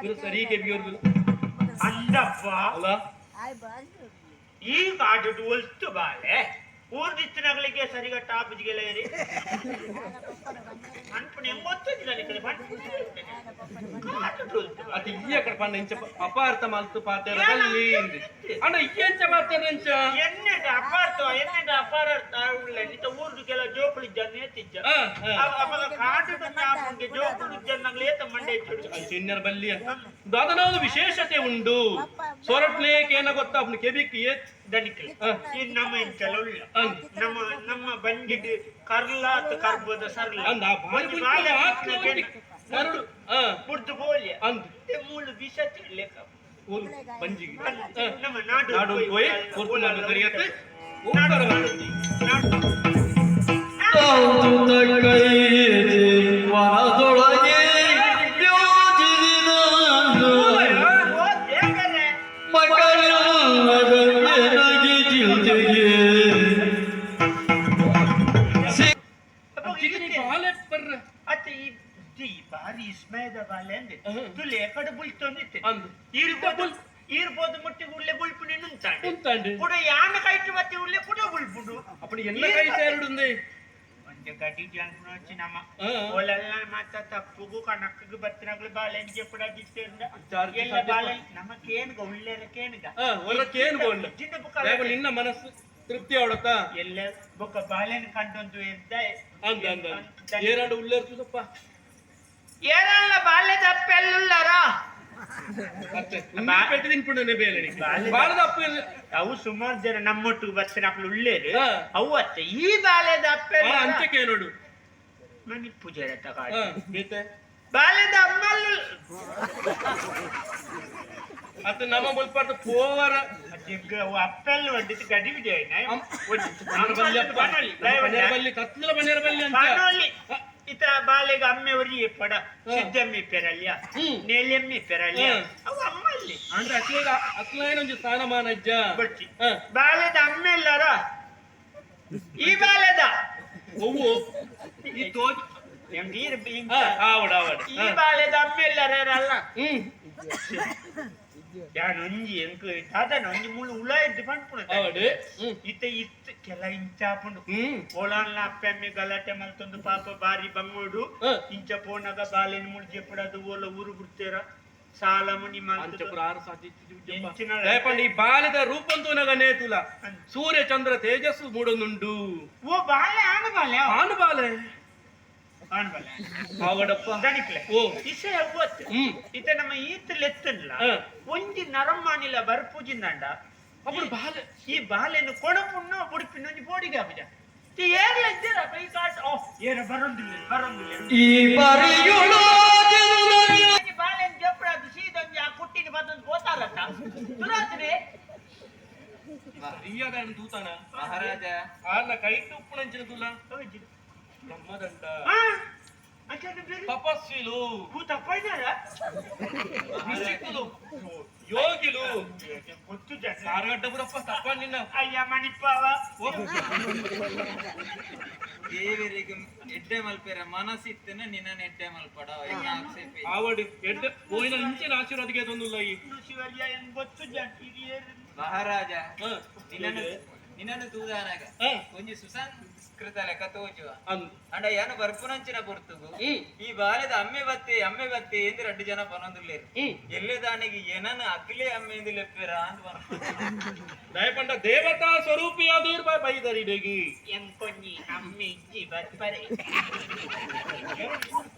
ಇವ್ರು ಸರಿ ಕೆಬಿ ಕೊರ್ದು. ಅಂದಪ್ಪ. ಅಲ್ಲ. ಈ ಕಾಡುಡು ಒಲ್ತು ಬಾಲೆ. ಊರ್ದಿತ್ತಿನಗಳಿಗೆ ಸರಿಗಟ್ಟ ಆಪುಜಿಗೆಲ್ಲ ಅನ್ಪುಣ ಎಂಬತ್ತೊಂದು ನನಗೆ. ಅತಿ ಈ ಅక్కడ ಪಂಡ ಇಂಚ ಅಪಾರ್ಥ ಮಲ್ತು ಪಾತೆರ ಬಲ್ಲಿ ಅಂಡ ಈ ಎಂಚ ಪಾತೆರ ಎಂಚ? ಎನ್ನೆದ ಅಪಾರ್ಥ, ಎನ್ನೆದ ಅಪಾರ್ಥ ಉಳ್ಳೆ ನಿತ ಊರ್ದು ಕೆಲ ಜೋಕುಲು ಇಜ್ಜಾನೆ ಏತಿಜ್ಜ. ಆ, ಆ. ಅಪಗ ಕಾಡು ಆಪುಂಗೆ ಜೋಕುಲು ಇಜ್ಜನ್ನಂಗ್ಲ ಏತ ಮಂಡೆ ಇಚ್ಚುಡು. ಚಿನ್ನರ ಬಲ್ಲಿಯ ದಾದನ ಒಂದು ವಿಶೇಷತೆ ಉಂಡು. ಸೊರಟ್ಲೇಕ್ ಏನ ಗೊತ್ತಾ? ಅಪ್ನ ಕೆಬಿಕ್ ಏತ್ ದನಿಕ್ಲೆ. ಆ. ಈ ನಮ್ಮ ಇಂಚಲ ಉಳ್ಳ. ಅಂದ್. ನಮ್ಮ ನಮ್ಮ ಬಂಗಿಡ್ ಕರ್ಲಾತ್ ಕರ್ಬದ ಸರ್ಲ. ಅಂದ್ ಆ ಬಾರಿ ಒಂಜಿ ಬುಲ್ಪುನ ಬಾಲೆ ಆತ್ಮ ಒಂಜಿ ಕರುಡು ಆ. ಬುಡ್ದು ಬೋಲ್ಯ. ಅಂದ್. ಮೂಲು ಬಿಸತಿ ಲೆಕ್ಕ. ಊರು ಬಂಜಿಗೆ ಆ. ನಮ್ಮ ನಾಡು. ನಾಡು ಹೋಯ್ ಕೊರ್ತು ನಾಡು ಕರಿಯತ್ತೆ. ನಾಡು ನಾಡು. ತಾವು ಕೈದಿ ವನದೊಳಗೆ ಯೋಜಿಸಿದನು. ಓ ದೇವರೇ. ಮಕ್ಕಳಗೆ ಚಿಲ್ತೆಗೆ ಅಪ್ಪ, ಇದಕ್ಕೆ- ಬಾಲೆ ಬರ್ರ. ಅತ್ತ ಈ ಈ ಬಾರಿ ಇಸ್ಮಯದ ಬಾಲೆ ಅಂದೆ. ಹ್ಮ್. ತುಲೆ ಕಡೆ ಬುಲ್ತೊಂದಿತ್ತೆ. ಅಂದ್. ಈರ್ಬೋದು ಈರ್ಬೋದು ಮುಟ್ಟಿ ಉಳ್ಳೆ ಬುಲ್ಪು ನಿನ್ನುಂತಾಂಡೆ. ಉಂತಾಂಡೆ. ಕುಡ ಯಾನ ಕೈಟು ಬತ್ತಿ ಉಳ್ಳೆ ಕುಡ ಬುಲ್ಪುಂಡು. ಅప్పుడు ಎನ್ನ ಕೈ ಸೇರುಡುಂದೆ. ಒಂಜಿ ಗಡಿ ಜಾನ್ಪುನ ನಮ್ಮ. ಆ. ಓಲೆಲ್ಲ ಮಾತ ತಪ್ಪುಗು ಕಣಕ್ಕಿಗೆ ಬತ್ತಿನಗಳು ಬಾಳೆಂಜೆ ಪುಡ ಜಿತ್ತೇರ್ಂಡ. ಜಾರ್ಜಿ ಎಲ್ಲ ಸಾಧ್ಯ. ಬಾಳೆ ನಮ್ಮ ಕೇನ್ಗ ಉಳ್ಳೇರ ಕೇನ್ಗ. ಆ, ಒಳ್ಳೆ ಕೇನ್ ಬೋಂಡ. ಜಿಂಡ ಬುಕ್ಕ. ರೇವ ನಿನ್ನ ಮನಸ್ಸು ತೃಪ್ತಿ ಅವಡತ್ತ. ಎಲ್ಲ ಬೊಕ್ಕ ಬಾಳೆನ್ ಕಂಡೊಂದು ಎಂತ. ಅಂದ ಅಂದ ಏರಾಂಡ ಉಳ್ಳೇರ್ತದಪ್ಪ. ಏರಲ್ಲ ಬಾಲ್ಯದ ಅಪ್ಪೆಲ್ಲುಲ್ಲಾರ? ಅತ್ತೆ ಪೆಟ್ಟು ತಿನ್ಪುಂಡನೆ ಬೇಲೆ. ಬಾಲ್ಯದ- ಬಾಳದ ಅಪ್ಪ. ಅವು ಸುಮಾರು ಜನ ನಮ್ಮೊಟ್ಟಿಗೆ ಬರ್ತಾರೆ ಅಪ್ಪ ಉಳ್ಳೇರು. ಹಾ. ಅವು ಅತ್ತೆ ಈ ಬಾಲ್ಯದ ಅಪ್ಪೆಲ್ಲ. ಅಂಚಕ್ಕೆ ನೋಡು. ಮನಿ ಪೂಜಾರ ತಗ. ಆ, ಬೇತೆ. ಬಾಲ್ಯದ ಅಮ್ಮಲ್ಲು. ಅತ್ತ ನಮ್ಮ ಮುಲ್ಪಾಟ ಪೋವರ. ಅವು ಅಪ್ಪೆಲ್ಲ వండితే ಗಡಿ ವಿಜಯ. ಬನ್ನೇರ ಬಲ್ಲಿ ಕತ್ಲ ಬನ್ನೇರ ಬಲ್ಲಿ ಅಂತ. ಪನೋಲಿ ಇತ ಬಾಲೆಗ ಅಮ್ಮೆ ಒರಿ ಪಡ ಸಿದ್ದಮ್ಮಿ ಪೆರಲ್ಯ. ಹ್ಮ್. ನೇಲಿಯಮ್ಮಿ ಪೆರಲ್ಯ. ಹ್ಮ್. ಅವು ಅಮ್ಮಲ್ಲಿ. ಅಂದ್ರೆ ಅಕ್ಲೇಗ ಅಕ್ಲಾಯನ ಒಂಜಿ ಸ್ಥಾನಮಾನ ಅಜ್ಜ. ಬಚ್ಚಿ. ಆ, ಬಾಲ್ಯದ ಅಮ್ಮೆ ಎಲ್ಲಾರ ಈ ಬಾಲ್ಯದ? ಒವ್ವು ಈ ತೋಜ್ ಎಂಗ್ ಈರ್ ಆ, ಆವಡ ಆವಡ. ಈ ಬಾಲ್ಯದ ಅಮ್ಮೆ ಎಲ್ಲಾರ ಅಲ್ಲ? ಹ್ಮ್. ಯಾನ್ ಒಂಜಿ ಎಂಕ್ ದಾದನ ಒಂಜಿ ಮುಳ್ಳು ಉಳ ಇದ್ದು ಪನ್ಪುಣ. ಆವಡೆ ಹ್ಮ್. ಇತ್ತ ಇತ್ತ ಕೆಲ ಇಂಚಾಪುಂಡು. ಹ್ಮ್. ಓಲಾನ್ಲ ಅಪ್ಪೆ ಅಮ್ಮೆ ಗಲಾಟೆ ಮಲ್ತೊಂದು ಪಾಪ ಬಾರಿ ಬಂಗೋಡು. ಹ. ಇಂಚ ಪೋನಾಗ ಬಾಲೆನ್ ಮುಳ್ಜೆ ಪಡದು ಓಲ ಊರು ಬಿಡ್ತೇರ ಸಾಲ ಮುನಿ ಮಲ್ತದು. ಅಂಚಪುರ ಆರು ಸಾಧ್ಯ. ಎಂಚಿನ- ದಯಪಂಡ ಈ ಬಾಲ್ಯದ ರೂಪಂತೂ ನೇತುಲ ಸೂರ್ಯ ಚಂದ್ರ ತೇಜಸ್ಸು ಮೂಡನುಂಡು. ಓ ಬಾಲೆ ಆನು ಬಾಲೆ. ಆನು ಬಾಲೆ. ಆನು ಬಾಲೆ. ಆವಡಪ್ಪ. ದನಿಕ್ಲೆ. ಓ. ಇಸೆ ಅವ್ವತ್ತು. ಹ್ಮ್. ಇತ್ತ ನಮ್ಮ ಈತ್ ಲೆತ್ತನ್ಲ. ಹ. ಒಂಜಿ ನರಮಾನಿಲ ಬರ್ಪೂಜಿಂದಂಡ. ಅప్పుడు ಬಾಲೆ ಈ ಬಾಲೆನು ಕೊಣಪುಣ್ಣು ಬುಡುಪಿನ ಒಂಜಿ ಬೋಡಿಗೆ ಆಪುಜ. ಈ ಏರ್ಲ ಇದ್ದೀರ ಈ ಕಾಟ್ ಓ ಏರ ಬರೊಂದಿಲ್ಲ ಬರೊಂದಿಲ್ಲ. ಈ ಪರಿಯುಳೋಜಿಸಿದನು. ಒಂಜಿ ಬಾಲೆನ್ ಜಪ್ರಾದ್ ಸೀದೊಂಜಿ ಆ ಕುಟ್ಟಿನ ಬತ್ತೊಂದು ಗೋತಾರತ್ತ ತುರಾತ್ರೆ. ಸರಿಯಾದ ತೂತಾನ. ಮಹಾರಾಜ. ಆರ್ನ ಕೈಟ್ ಉಪ್ಪುನಂಚಿನ ತುಲ ಬ್ರಹ್ಮದಂಡ. ಹಾ ಅಂಚನೆ ಬೇರೆ. ತಪಸ್ವಿಲು. ಭೂತ ಪೈದಾರ. ಋಷಿಕುಲು ಯೋಗಿಲು. ಗೊತ್ತು ಜನ. ಸಾರಗಡ್ಡ ಬುರಪ್ಪ ತಪ್ಪ ನಿನ್ನ. ಅಯ್ಯ ಮಣಿಪಾವ. ಓ. ದೇವರಿಗೆ ಎಡ್ಡೆ ಮಲ್ಪೆರ ಮನಸ್ಸಿತ್ತನ ನಿನ್ನ ಎಡ್ಡೆ ಮಲ್ಪಡ ಎನ್ನ ಆಕ್ಷೇಪ ಇಲ್ಲ. ಆವಡಿ ಎಡ್ಡೆ ಹೋಯಿನ ಇಂಚಿನ ಆಶೀರ್ವಾದಕ್ಕೆ ತೊಂದುಲ್ಲ ಈ ಶಿವರ್ಯ ಏನ್ ಗೊತ್ತು ಜನ ಇದು ಏರು. ಮಹಾರಾಜ. ಹ. ನಿನ್ನನ್ನು ನಿನ್ನನ್ನು ತೂದಾನಾಗ ಹ. ಒಂಜಿ ಸುಸಂಸ್ಕೃತ ಲೆಕ್ಕ ತೋಜುವ. ಅಂದ್. ಅಂಡ ಯಾನು ಬರ್ಪುನಂಚಿನ ಪೊರ್ತುಗು ಹ್ಮ್. ಈ ಬಾಲೆದ ಅಮ್ಮೆ ಬತ್ತೆ ಅಮ್ಮೆ ಬತ್ತೆ ಎಂದು ರಡ್ಡು ಜನ ಪನೊಂದುಲ್ಲೇರು. ಹ್ಮ್. ಎಲ್ಲೆ ದಾನಿಗೆ ಏನನ ಅಕ್ಲೆ ಅಮ್ಮೆ ಎಂದು ಲೆಪ್ಪೆರ ಅಂತ ಪನ. ದಯಪಂಡ ದೇವತಾ ಸ್ವರೂಪಿಯಾದೀರ್ ಬೈ ಬೈದರಿಡೆಗಿ. ಎಂಕೊಂಜಿ ಅಮ್ಮೆ ಇಜ್ಜಿ ಬರ್ಪರೆ.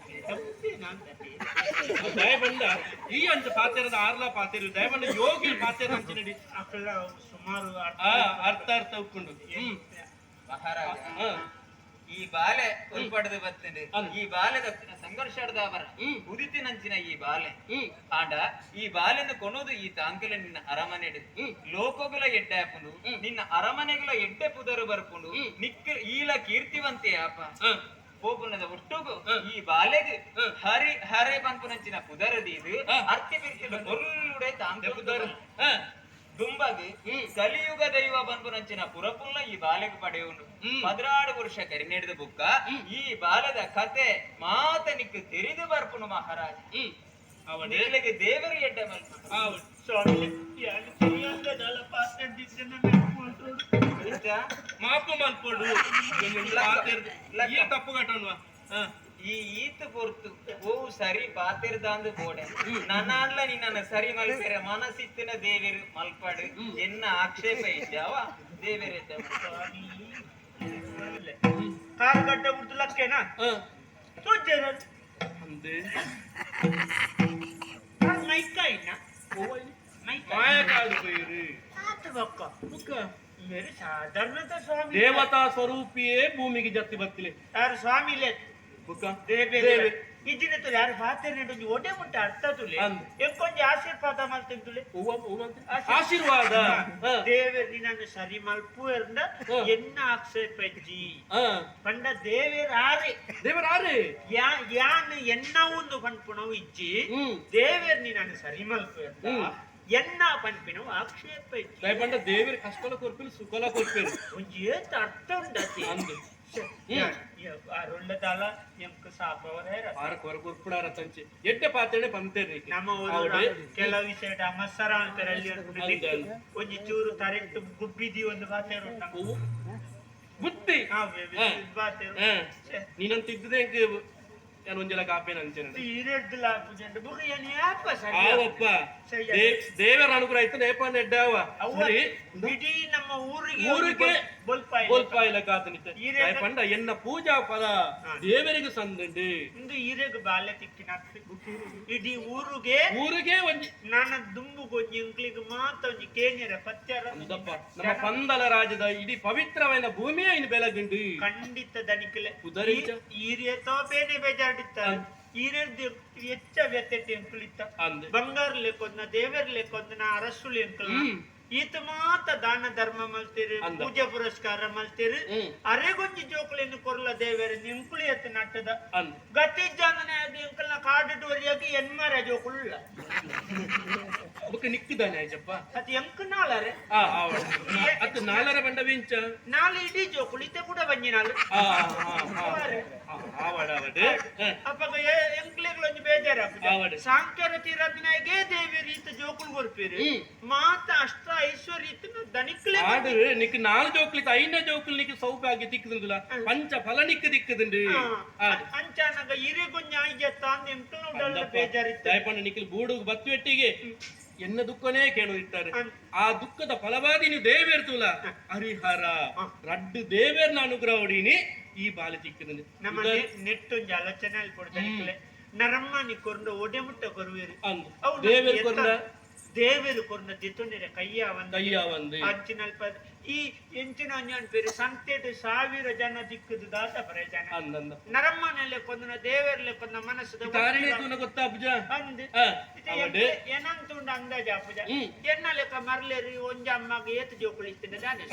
ದಯಪಂಡ ಈ ಅಂಚ ಪಾತೆರದ ಆರ್ಲ ಪಾತೆರು ದಯಪಂಡ ಯೋಗಿ ಪಾತೆರ ಅಂಚಿನಡಿ. ಅಕಲ ಸುಮಾರು ಆ ಅರ್ಥ ಅರ್ಥ ಉಪ್ಪುಂಡು ಹ್ಮ್. ಮಹಾರಾಜ. ಹ. ಈ ಬಾಲೆ ಉಲ್ಪಡದು ಬತ್ತಂಡು. ಅಂದ್. ಈ ಬಾಲೆದ ಸಂಘರ್ಷದ ಬರ ಹ್ಮ್. ಉದಿತಿನಂಚಿನ ಈ ಬಾಲೆ. ಹ್ಮ್. ಆಂಡ ಈ ಬಾಲೆನ ಕೊನೋದು ಈ ತಾಂಕಲ ನಿನ್ನ ಅರಮನೆಡು ಹ್ಮ್. ಲೋಕಗುಲ ಎಡ್ಡೆ ಆಪುಂಡು. ಹ್ಮ್. ನಿನ್ನ ಅರಮನೆಗಳ ಎಡ್ಡೆ ಪುದರು ಬರ್ಪುಂಡು. ಹ್ಮ್. ನಿಕ್ಕ ಈಲ ಕೀರ್ತಿವಂತೆ ಆಪ. ಹ. ಪೋಪುನದ ಒಟ್ಟುಗು ಹ್ಮ್. ಈ ಬಾಲೆಗ್ ಹ್ಮ್. ಹರಿ ಹರೆ ಪನ್ಪುನಂಚಿನ ಪುದರ ದೀದು ಹ. ಅರ್ತಿ ಬಿರ್ತಿಲು ಒರುಡೆ ತಾಂಕುಲ ಪುದರ್ ಹ. ದುಂಬಗ್ ಹ್ಮ್. ಕಲಿಯುಗ ದೈವ ಪನ್ಪುನಂಚಿನ ಪುರಪುಲ್ಲ ಈ ಬಾಲೆಗ್ ಪಡೆಯುಂಡು. ಹ್ಮ್. 12 ವರ್ಷ ಕರಿನೇಡಿದ ಬುಕ್ಕ ಈ ಬಾಲದ ಕತೆ ಮಾತ ನಿಕ್ಕು ತೆರಿದು ಬರ್ಪುನು ಮಹಾರಾಜ. ಹ್ಮ್ ಅವಡೆ ನಿನಗೆ ದೇವರು ಎಡ್ಡೆ ಮಲ್ಪು. ಆವಡೆ. ಸ್ವಾಮಿ ಯಾರು ತಿಳಿಯಂಗದಲ್ಲ ಪಾತ್ರ. ಮಾಪು ಮಲ್ಪೊಡು ಈ ತಪ್ಪು ಕಟ್ಟೋಣ. ಈ ಈತ ಪೊರ್ತು ಓ ಸರಿ ಪಾತಿರ್ದಾಂದು ಬೋಡೆ ನನ್ನಾಡ್ಲ ನಿನ್ನ ಸರಿ ಮಲ್ಪೆರೆ ಮನಸ್ಸಿತ್ತಿನ ದೇವೆರು ಮಲ್ಪಡು ಎನ್ನ ಆಕ್ಷೇಪ ಇದ್ದಾವ ದೇವೆರೆ. ಕಾರ್ ಗಡ್ಡೆ ಉರ್ದು ಲಕ್ಕೆನಾ ತೋಜರ ಮೈಕ ಇನ್ನ ಮೈಕ ಮಾಯಕಾಡು ಪೈರು ಆತ ಬೊಕ್ಕ ಮೇರೆ ಸಾಧಾರಣದ ಸ್ವಾಮಿ ದೇವತಾ ಸ್ವರೂಪಿಯೇ ಭೂಮಿಗೆ ಜತ್ತಿ ಬತ್ತಿಲೆ ಯಾರು ಸ್ವಾಮಿ ಇಲ್ಲೇ ಬುಕ್ಕ ದೇವೆ ದೇವೆ. ಇಜ್ಜಿನ ತುಲೆ ಯಾರು ಪಾತೆರ್ ಒಂಜಿ ಒಡೆ ಮುಟ್ಟ ಅರ್ಥ ತುಲೆ ಅಂದ್. ಎಂಕೊಂಜಿ ಆಶೀರ್ವಾದ ಮಲ್ತಿಂತುಲೆ. ಹೂವ ಹೂವ ಅಂತ? ಆಶೀರ್ವಾದ. ದೇವೆರ್ ನಿನ್ನನ್ನು ಸರಿ ಮಲ್ಪು ಎಂದ ಎನ್ನ ಆಕ್ಷೇಪ ಇಜ್ಜಿ ಪಂಡ ದೇವೆರ್ ಆರೆ ದೇವರ ಆರೆ ಯಾನ್ ಎನ್ನ ಒಂದು ಪನ್ಪುನವು ಇಜ್ಜಿ ದೇವೆರ್ ನಿನ್ನನ್ನು ಸರಿ ಮಲ್ಪು ಎಂದ ಎನ್ನ ಪನ್ಪಿನವು ಆಕ್ಷೇಪ ಇಜ್ಜಿ. ದಯಪಂಡ ದೇವರ ಕಷ್ಟಲ ಕೊರ್ಪಿಲ್ ಸುಖಲ ಕೊರ್ಪಿಲ್ ಒಂಜಿ ಏತ್ ಅರ್ಥ ಉಂಡತಿ. ಅಂದು. ಅರುಳ್ಳದಾಲ ಎಂಕ್ ಸಾಪವರ ಆರ ಕೊರ ಕೊರ್ಪುಡಾರ ತಂಚೆ ಎಡ್ಡೆ ಪಾತೆಡೆ ಪಂತೇರಿ ನಮ್ಮ ಊರು ಕೆಲವು ವಿಷಯ ಅಮಸರ ಅಂತಾರೆ ಅಲ್ಲಿ ಅಂದ್ ಅಂದ್. ಒಂಜಿ ಚೂರು ತರೆಟ್ಟು ಗುಬ್ಬಿದಿ ಒಂದು ಬಾತೇರು ಉಂಟು. ಬುದ್ಧಿ ಬಾತೇರು ನೀನಂತ ಇದ್ದದೆ ನಾನು ಒಂಜಲ ಕಾಪೇನ ಅಂಚೆನ ಈರೆಡ್ದುಲ ಪೂಜೆಂಡು ಬುಕ್ಕ ಏನ್ ಯಾಪ ಸರಿ ಆವಪ್ಪ ಸರಿ. ದೇವರ ಅನುಗ್ರಹ ಇತ್ತು ನೇಪ ನೆಡ್ಡಾವ ಅವ್ವ ಸರಿ ಇಡೀ ನಮ್ಮ ಊರಿಗೆ ಊರಿಗೆ ಬೊಲ್ಪಾಯಿ ಬೋಲ್ಪಾಯಿಲ ಕಾತನಿತ್ತೆ ಈರೆ- ಪಂಡ ಎನ್ನ ಪೂಜಾ ಫಲ ದೇವರಿಗೆ ಸಂದಂಡಿ. ಇಂದು ಈರೆಗ್ ಬಾಲ್ಯ ತಿಕ್ಕಿನ ಇಡೀ ಊರಿಗೆ ಊರಿಗೆ ಒಂಜಿ ನನ್ನ ದುಂಬು ಗೊಂಜಿ ಇಂಕ್ಲಿಗ್ ಮಾತ ಒಂಜಿ ಕೇಂದ್ರ ಪತ್ಯಾರ ಅಂದಪ್ಪ ನಮ್ಮ ಪಂದಲ ರಾಜ್ಯದ ಇಡೀ ಪವಿತ್ರವಾದ ಭೂಮಿಯೇ ಇನ್ನು ಬೆಳಗುಂಡು ಖಂಡಿತ ದನಿಕಲೆ ಉದರಿಂಚ. ಈರಿಯತೋ ಬೇನೆ ಬೇಜಾಡಿತ್ತ ಅಂದ್. ಈರೆರ್ದು ಹೆಚ್ಚ ವ್ಯತ್ಯತೆ ಎಂಕುಲಿತ್ತ ಅಂದ್. ಬಂಗಾರ ಲೆಕ್ಕೊಂದ ದೇವರ್ ಲೆಕ್ಕೊಂದನ ಅರಸುಲು ಎಂಕುಲ ಈತ ಮಾತ ದಾನ ಧರ್ಮ ಮಲ್ತೀರಿ ಅಂದ. ಪೂಜೆ ಪುರಸ್ಕಾರ ಮಲ್ತೀರಿ ಅರೆಗೊಂಜಿ ಜೋಕುಲೆನ್ನು ಕೊರ್ಲ ದೇವರ ನಿಂಕುಳಿ ಎತ್ತ ನಟ್ಟದ ಅಂದ್. ಗತಿ ಜಾನನೆ ಆಗಿ ಎಂಕಲ್ನ ಕಾಡು ಡೋರಿಯಾಗಿ ಎನ್ಮರ ಜೋಕುಲ್ಲ ಬೊಕ್ಕ ನಿಕ್ಕಿದಾನೆ ಆಯ್ಚಪ್ಪ ಅದು ಎಂಕ್ ನಾಳರೆ ಆ ಆವ ಅತ್ತು ನಾಲರ ಬಂಡ ವಿಂಚ ನಾಳೆ ಇಡೀ ಜೋಕುಲು ಇತ್ತೆ ಕೂಡ ಬಂಜಿ ನಾಳು ಆ ಆ ಆ ಆವಡ ಆವಡೆ ಅಪ್ಪಗ ಎಂಕ್ಲೆಗ್ಲೊಂಜಿ ಬೇಜಾರಾಪುಜ ಆವಡೆ. ಸಾಂಖ್ಯರ ತೀರದ್ನಾಗೆ ದೇವಿ ಈತ ಜೋಕುಲು ಕೊರ್ಪೇರು ಮಾತ ಅಷ್ಟ ಐಶ್ವರ್ಯ ಇತ್ತು ದನಿಕ್ಲೆ ಆಡು ನಿಕ್ ನಾಲ್ ಜೋಕ್ಲಿತ್ ಐನ ಜೋಕುಲ್ ನಿಕ್ ಸೌಭಾಗ್ಯ ತಿಕ್ಕುದುಂಡುಲ ಪಂಚ ಫಲ ನಿಕ್ ದಿಕ್ಕುದುಂಡು ಆಡು ಅಂಚಾನಗ ಇರೆಗೊಂಜಿ ಆಯ್ಯ ತಾಂದ್ ಎಂಕ್ಲ ಉಡಲ್ಲ ಬೇಜಾರಿತ್ತು ದಯಪಂಡ ನಿಖಿಲ್ ಬೂಡುಗ್ ಬತ್ತು வெಟ್ಟಿಗೆ ಎನ್ನ ದುಃಖನೇ ಕೇಳುತ್ತಾರೆ ಅಂದ್. ಆ ದುಃಖದ ಫಲವಾದಿ ನೀವು ದೇವೇರ್ತುಲ ಹರಿಹರ ರಡ್ಡು ದೇವೇರ್ನ ಅನುಗ್ರಹ ಹೊಡೀನಿ ಈ ಬಾಲೆ ತಿಕ್ಕುದುಂಡು ನಮ್ಮ ನೆಟ್ಟೊಂಜಿ ಆಲೋಚನೆ ಅಲ್ಪೊಡು ದನಿಕ್ಲೆ ನರಮ್ಮನಿ ಕೊರ್ಂಡ ಒಡೆ ಮುಟ್ಟ ಕೊರುವೇರು ಅಂದ್ ಅವು ದೇವೇರ್ ಕೊರ್ನ ದೇವೇರು ಕೊರ್ನ ದಿತ್ತೊಂದಿರ ಕೈಯ ಒಂದ ಕೈಯ ಒಂದು ಅಂಚಿನಲ್ಪ ಈ ಎಂಚಿನ ಅಂಜನ್ ಪೇರು ಸಂತೆಡು ಸಾವಿರ ಜನ ದಿಕ್ಕುದು ದಾಸ ಪ್ರಯೋಜನ ಅಂದಂದ ನರಮ್ಮನಲ್ಲೇ ಕೊಂದನ ದೇವರ್ಲೆ ಕೊಂದ ಮನಸ್ಸದ ತಾರಿಣೆ ತೂನ ಗೊತ್ತಾ ಪೂಜಾ ಅಂದ್ ಆ, ಅವಡೆ ಏನಂತ ಉಂಡು ಅಂದಾಜು ಅಪ್ಪುಜ ಎನ್ನ ಲೆಕ್ಕ ಮರ್ಲೇರಿ ಒಂಜಿ ಅಮ್ಮಗ ಏತ್ ಜೋಕುಳು ಇತ್ತಿನ ದಾನೆ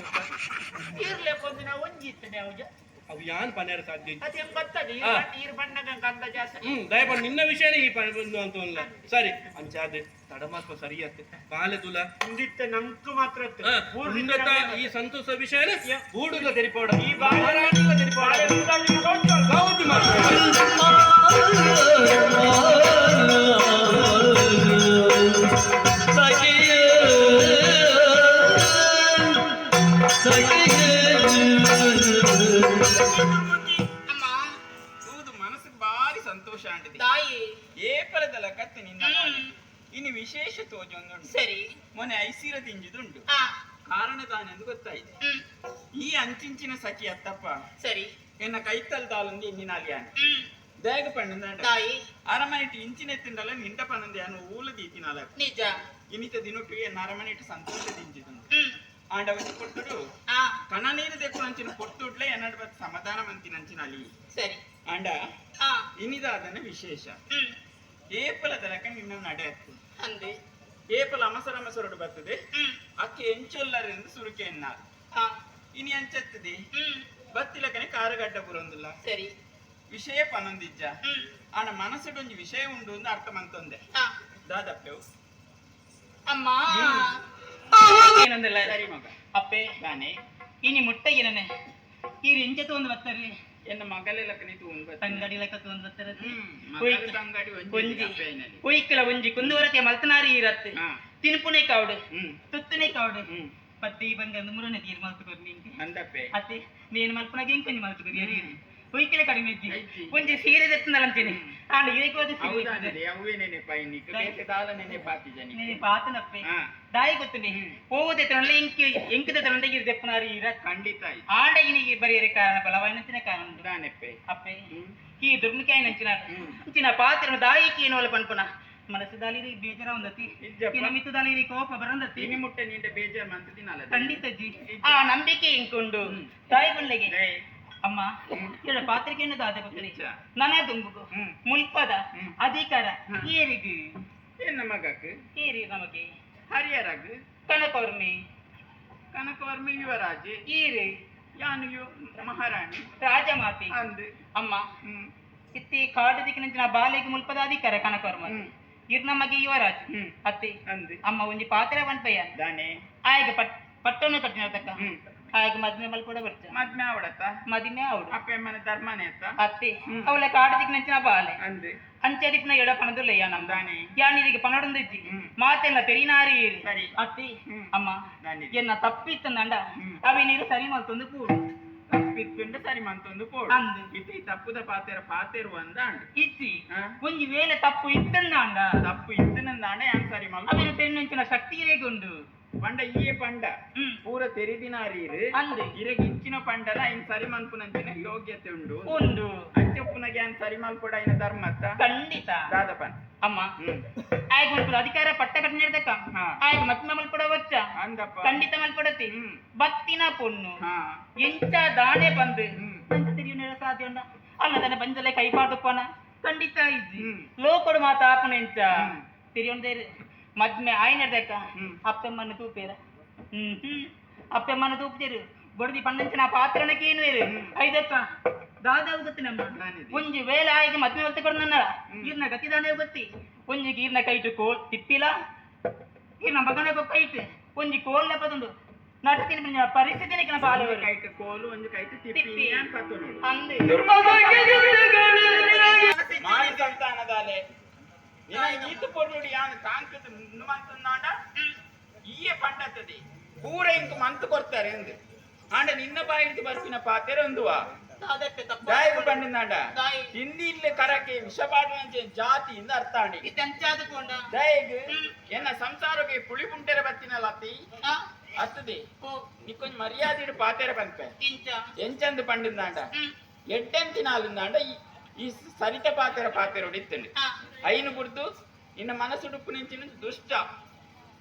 ಈರ್ಲೆ ಕೊಂದಿನ ಒಂಜಿ ಇತ್ತನೆ ಅವಜ ಅವು ಯಾನ್ ಪನೇರ ಸಾಧ್ಯ ಇಜ್ಜಿ. ಅದು ಹೆಂಗ್ ಗೊತ್ತದೆ ಈರ್ ಬಣ್ಣಗ ಅಂದಾಜು ಆಸ ದಯಪಂಡ ನಿನ್ನ ವಿಷಯನೇ ಈ ಬಂದು ಅಂತ ಅಲ್ಲ ಸರಿ ಅಂಚಾದೆ ತಡಮಾಸ್ಪ ಸರಿ ಅತ್ತೆ ಬಾಲೆ ತುಲ ಇಂದಿತ್ತ ನಂಕು ಮಾತ್ರ ಇತ್ತು. ಉನ್ನತ ಈ ಸಂತೋಷ ವಿಷಯನೇ ಬೂಡುಗ ತೆರಿಪೋಡ ಈ ಬಾಳೆ- ಮಹಾರಾಣಿಗ ತೆರಿಪೋಡ ಬಾಳೆ ಉಂಡಲ್ಲಿ ಗೌಜು. ಗೌಜು ಮಾಡ್ತಾರೆ. ಸಖಿಯೇ ಸಖಿಯೇ ಅಮ್ಮ ತೂದು ಮನಸ್ಸಿಗೆ ಬಾರಿ ಸಂತೋಷ ಆಂಟಿದೆ ತಾಯಿ ಏಪಲದ ಕತ್ತೆ ನಿನ್ನ ಮನೆ. ಇನ್ನು ವಿಶೇಷ ತೋಜೊಂದುಂಟು ಸರಿ ಮೊನ್ನೆ ಐಸಿರ ತಿಂಜಿದುಂಟು ಆ ಕಾರಣ ತಾನೆಂದು ಗೊತ್ತಾಯ್ತು ಈ ಅಂಚಿಂಚಿನ ಸಖಿ ಅತ್ತಪ್ಪ ಸರಿ ಎನ್ನ ಕೈತಲ್ ದಾಲೊಂದು ಎನ್ನಿನಾಲಿಯಾನೆ ದೇಗ ಪಣ್ಣಂದಾಂಡ ತಾಯಿ ಅರಮನೆಟ್ಟು ಇಂಚಿನ ಎತ್ತಿಂಡಲ ನಿಂಡ ಪನ್ನಂದೆ ಅನು ಊಲ ದೀತಿನಾಲ ನಿಜ ಇನ್ನಿತ ದಿನೊಟ್ಟು ಎನ್ನ ಅರಮನೆಟ್ಟು ಸಂತೋಷ ದಿಂಜಿದುಂಟು ಆಂಡವನಿ ಕೊಟ್ಟುಡು ಆ ಕಣ ನೀರು ದೆಕ್ಕು ಅಂಚಿನ ಕೊಟ್ಟುಡ್ಲೆ ಎನ್ನಡ ಬತ್ ಸಮಾಧಾನ ಮಂತಿನ ಅಂಚಿನ ಅಲ್ಲಿ ಸರಿ ಆಂಡ ಆ ಇನಿದಾದನ ವಿಶೇಷ ಏಪಲ ತನಕ ನಿನ್ನ ನಡೆ ಅತ್ತು ಅಂದೆ ಏಪಲ ಅಮಸರ ಅಮಸರೊಡು ಬರ್ತದೆ ಅಕ್ಕೆ ಎಂಚೊಲ್ಲರೆಂದು ಸುರುಕೆ ಎನ್ನಾರು ಆ ಇನಿ ಅಂಚತ್ತದೆ ಬತ್ತಿಲಕನೆ ಕಾರುಗಡ್ಡ ಬುರೊಂದುಲ್ಲ ಸರಿ ವಿಷಯ ಪನೊಂದಿಜ್ಜ ಆನ ಮನಸ್ಸುಡೊಂಜಿ ವಿಷಯ ಉಂಡು ಅಂದು ಅರ್ಥ ಮಂತೊಂದೆ ಆ ದಾದಪ್ಪೆವು ಅಮ್ಮ ಏನಂದಲ್ಲ ಸರಿ ಮಗ ಅಪ್ಪೆ ದಾನೆ ಇನಿ ಮುಟ್ಟ ಏನನೆ ಈ ಎಂಚ ತಗೊಂಡು ಬರ್ತಾರೆ ಎನ್ನ ಮಗಲೆಲಕನೆ ತೂಂದು ಬರ್ತದೆ. ತಂಗಡಿ ಲೆಕ್ಕ ತಗೊಂಡು ಬರ್ತಾರೆ ಮಗಲ ತಂಗಡಿ ಒಂಜಿ ಒಂಜಿ ಅಪ್ಪೆನಲ್ಲಿ. ಕೊಯ್ಕಲ ಒಂಜಿ ಕುಂದುವರತೆ ಮಲ್ತನಾರಿ ಇರತ್ತೆ ಹಾ. ತಿನ್ಪುನೆ ಕಾವಡು ಹ್ಮ್ ತುತ್ತನೆ ಕಾವಡು ಹ್ಮ್. ಪತ್ತಿ ಬಂಗ ಮುರನೆ ತೀರ್ ಮಲ್ತು ನಿಂಗೆ. ಅಂದಪ್ಪೆ. ಅತ್ತೆ నేను ಮಲ್ಪನಾಗ ಇಂಕೊಂಜಿ ಮಲ್ತು ಕೊರಿಯರಿ ಒಯ್ಕೆಲೆ ಕಡಿಮೆ ಇಜ್ಜಿ. ಒಂಜಿ ಸೀರೆ ದೆತ್ತುಂದಲಂತೇನೆ ಆಂಡ ಇರೆಗ್ ಹೋದ ಸೀರೆ. ಹೌದಾನದೆ ಅವ್ವೇ ನೆನೆಪಾಯಿ ನಿಕ್ ಬೇತೆ ದಾಲ ನೆನೆಪಾತಿಜ ನಿಕ್. ನೆನಪಾತನಪ್ಪೆ. ಹಾ. ದಾಯಿ ಗೊತ್ತುಂಡೆ ಪೋವುದೆ ತನಲ್ಲ ಇಂಕ್ ಎಂಕದ ತನಲ್ಲ ಇರ್ ದೆಪ್ಪನಾರು ಇರ. ಖಂಡಿತ ಆಯ್ತು. ಆಂಡ ಇನಿಗೆ ಬರಿಯರೆ ಕಾರಣ ಬಲವಾಯಿನಂಚಿನ ಕಾರಣ ಉಂಡು. ದಾನೆಪ್ಪೆ? ಅಪ್ಪೆ ಈ ದುರ್ಮಿಕಾಯಿ ನಂಚಿನ ಇಂಚಿನ ಪಾತ್ರ ದಾಯಿ ಕೀನೋಲ ಪನ್ಪುನ ಮನಸ್ಸು ದಾಲಿರಿ ಬೇಜಾರ ಉಂದತಿ. ಇಜ್ಜಪ್ಪ. ಇನ ಮಿತ್ತು ದಾಲಿರಿ ಕೋಪ ಬರಂದತಿ. ಇನಿ ಮುಟ್ಟೆ ನಿಂಡ ಬೇಜಾರ್ ಮಂತ್ ದಿನಲ. ಖಂಡಿತ ಜಿ ಆ ನಂಬಿಕೆ ಇಂಕೊಂಡು ತಾಯಿ ಗುಳ್ಳೆಗೆ ಅಮ್ಮ ಇವಳ ಪಾತ್ರಿಕೆಯನ್ನು ದಾದ ಗೊತ್ತರಿ. ಇಜ್ಜ. ನನ ದುಂಬುಗು ಮುಲ್ಪದ ಅಧಿಕಾರ ಏರಿಗು? ಎನ್ನ ಮಗಕ್. ಏರಿ ನಮಗೆ? ಹರಿಹರಗ್. ಕನಕವರ್ಮಿ. ಕನಕವರ್ಮ ಯುವರಾಜೆ. ಈರು? ಯಾನು you ಮಹಾರಾಣಿ. ರಾಜಮಾತೆ. ಅಂದ್. ಅಮ್ಮ ಇತ್ತಿ ಕಾಡು ದಿಕ್ಕಿನಂಚಿನ ಬಾಲೆಗೆ ಮುಲ್ಪದ ಅಧಿಕಾರ ಕನಕವರ್ಮ ಇರ್ ನಮಗೆ ಯುವರಾಜ್. ಅತ್ತೆ. ಅಂದ್. ಅಮ್ಮ ಒಂಜಿ ಪಾತ್ರೆ ಪನ್ಪಯ್ಯ. ದಾನೆ? ಆಯಗ ಪಟ್ಟವನ್ನು ಕಟ್ಟಿನ ತಕ್ಕ ಆಯಗ ಮದ್ಮೆ ಮಲ್ಪಡ ಬರ್ಚ. ಮದ್ಮೆ ಆವಡತ್ತ? ಮದಿಮೆ ಅವಡು. ಅಪ್ಪೆ ಅಮ್ಮನ ಧರ್ಮನೇ ಅತ್ತ? ಅತ್ತೆ ಅವಳ ಕಾಡು ದಿಕ್ಕಿನಂಚಿನ ಬಾಲೆ. ಅಂದ್. ಅಂಚದಿಪ್ನ ಎಡ ಪಣದುಲ್ಲ ಯಾ ನಮ್ ದಾನೆ? ಯಾನಿರಿಗೆ ಪಣಡೊಂದಿಜ್ಜಿ ಮಾತೆಲ್ಲ ತೆರಿನಾರಿ. ಸರಿ. ಅತ್ತಿ ಅಮ್ಮ ದಾನೆ? ಎನ್ನ ತಪ್ಪಿತ್ತಂದಂಡ ಅವಿನೀರು ಸರಿ ಮಲ್ತೊಂದು ಕೂಡು. ತಪ್ಪಿತ್ತುಂಡ ಸರಿ ಮಂತೊಂದು ಪೋಡು. ಅಂದ್. ಇತಿ ತಪ್ಪುದ ಪಾತೆರ ಪಾತೆರು ಅಂದಾಂಡ್. ಇಜ್ಜಿ. ಹಾ? ಒಂಜಿ ವೇಳೆ ತಪ್ಪು ಇತ್ತಂದಾಂಡ. ತಪ್ಪು ಇತ್ತನಂದಾಂಡ ಯಾನ್ ಸರಿ ಮಲ್. ಅವಿನ ತೆನ್ನಂಚಿನ ಶಕ್ತಿಯೇ ಉಂಡು. ಪಂಡ ಈಯೆ ಪಂಡ ಪೂರ ತೆರಿದಿನಾರೀರು. ಅಂದ್. ಇರೆಗ್ ಇಂಚಿನ ಪಂಡಲ ಐನ್ ಸರಿ ಮನ್ಪುನಂಚಿನ ಯೋಗ್ಯತೆ ಉಂಡು. ಉಂಡು. ಅಂಚೊಪ್ಪುನಗೆ ಯಾನ್ ಸರಿ ಮಲ್ಪೊಡ ಐನ ಧರ್ಮತ್ತ. ಖಂಡಿತ. ದಾದಪನ್? ಅಮ್ಮ ಆಯ್ಗ ಮಲ್ಪುದ ಅಧಿಕಾರ ಪಟ್ಟ ಕಟ್ಟಿನಿರ್ದಕ್ಕ. ಹಾ. ಆಯ್ಗ ಮತ್ಮ ಮಲ್ಪಡ ವಚ್ಚ. ಅಂದಪ್ಪ. ಖಂಡಿತ ಮಲ್ಪಡತಿ. ಬತ್ತಿನ ಪೊಣ್ಣು ಹಾ. ಎಂಚ ದಾನೆ ಬಂದು ಎಂತ ತಿರಿಯುನ ಸಾಧ್ಯ ಉಂಡ ಅಲ್ಲ ತನ್ನ ಬಂಜಲೆ ಕೈ ಪಾಡುಪ್ಪನ ಖಂಡಿತ ಇಜ್ಜಿ. ಲೋಕಡು ಮಾತ ಆಪುನ ಎಂಚ ತಿರಿಯೊಂದೇರು ಮದ್ಮೆ ಆಯ್ನರ್ದಕ್ಕ ಅಪ್ಪೆಮ್ಮನ ತೂಪೇರ ಹ್ಮ್ ಹ್ಮ್ ಅಪ್ಪೆಮ್ಮನ ತೂಪುಜೆರು ಬೊಡದಿ ಪಂಡಂಚಿನ ಪಾತ್ರನಕ್ಕೆ ಏನು ಐದಕ್ಕ ದಾದಾವು ಗೊತ್ತಿ ನಮ್ಮ. ದಾನಿದೆ. ಒಂಜಿ ವೇಳೆ ಆಯ್ಗೆ ಮದ್ಮೆ ಹೊಲ್ತೆ ಕೊಡು ಈರ್ನ ಗತಿ ದಾನೆ ಗೊತ್ತಿ ಒಂಜಿ ಈರ್ನ ಕೈಟು ಕೋಲ್ ತಿಪ್ಪಿಲ ಈರ್ನ ಮಗನ ಕೈಟು ಒಂಜಿ ಕೋಲ್ ಪದೊಂದು ನಟತಿನ ಪರಿಸ್ಥಿತಿನ ಒಂಜಿ ಪಾಲು. ಕೈಟ್ ಕೋಲು ಒಂಜಿ ಕೈಟ್ ತಿಪ್ಪಿ. ತಿಪ್ಪಿ. ಯಾನ್ ಪತ್ತೊನೊಡು. ಅಂದ್. ಮಾರಿ ಸಂತಾನದಾಲೆ ನಿನ ಈತು ಪೊರ್ಲುಡು ಯಾನ್ ತಾಂಕದ ಮಂತಂದಾಂಡ ಈಯೆ ಪಂಡತದೆ ಪೂರ ಇಂಕ್ ಮಂತ್ ಕೊರ್ತಾರೆ ಅಂದ್ ಆಂಡ ನಿನ್ನ ಬಾಯಿಡ್ದು ಬರ್ಪಿನ ಪಾತೆರ ಒಂದುವಾ. ದಾದಪ್ಪೆ ತಪ್ಪು. ದಾಯೆಗ್ ಪಂಡಂದಾಂಡ ದಾಯಿ. ಹಿಂದಿ ಇಲ್ಲ ಕರಕೆ ವಿಷ ಪಾಡುವಂಚೆ ಜಾತಿ ಇಂದ ಅರ್ಥ ಆಂಡಿ. ಇದಂಚಾದ ಪೋಂಡ. ದಾಯೆಗ್ ಎನ್ನ ಸಂಸಾರಕ್ಕೆ ಪುಳಿ ಪುಂಟೆರ ಬತ್ತಿನ ಲತಿ ಆ ಅತ್ತದೆ. ಓ. ನಿಕ್ಕೊಂಜಿ ಮರ್ಯಾದಿಡು ಪಾತೆರ ಪನ್ಪೆ. ಇಂಚ? ಎಂಚಂದು ಪಂಡಂದಾಂಡ ಎಡ್ಡೆಂತಿನಾಲುಂದಾಂಡ ಈ ಸರಿತ ಪಾತೆರ ಪಾತೆರೋಡು ಇತ್ತಂಡು. ಆ. ಐನು ಬುಡ್ದು ನಿನ್ನ ಮನಸ್ಸುಡುಪ್ಪು ನಿಂಚಿನ ದುಷ್ಟ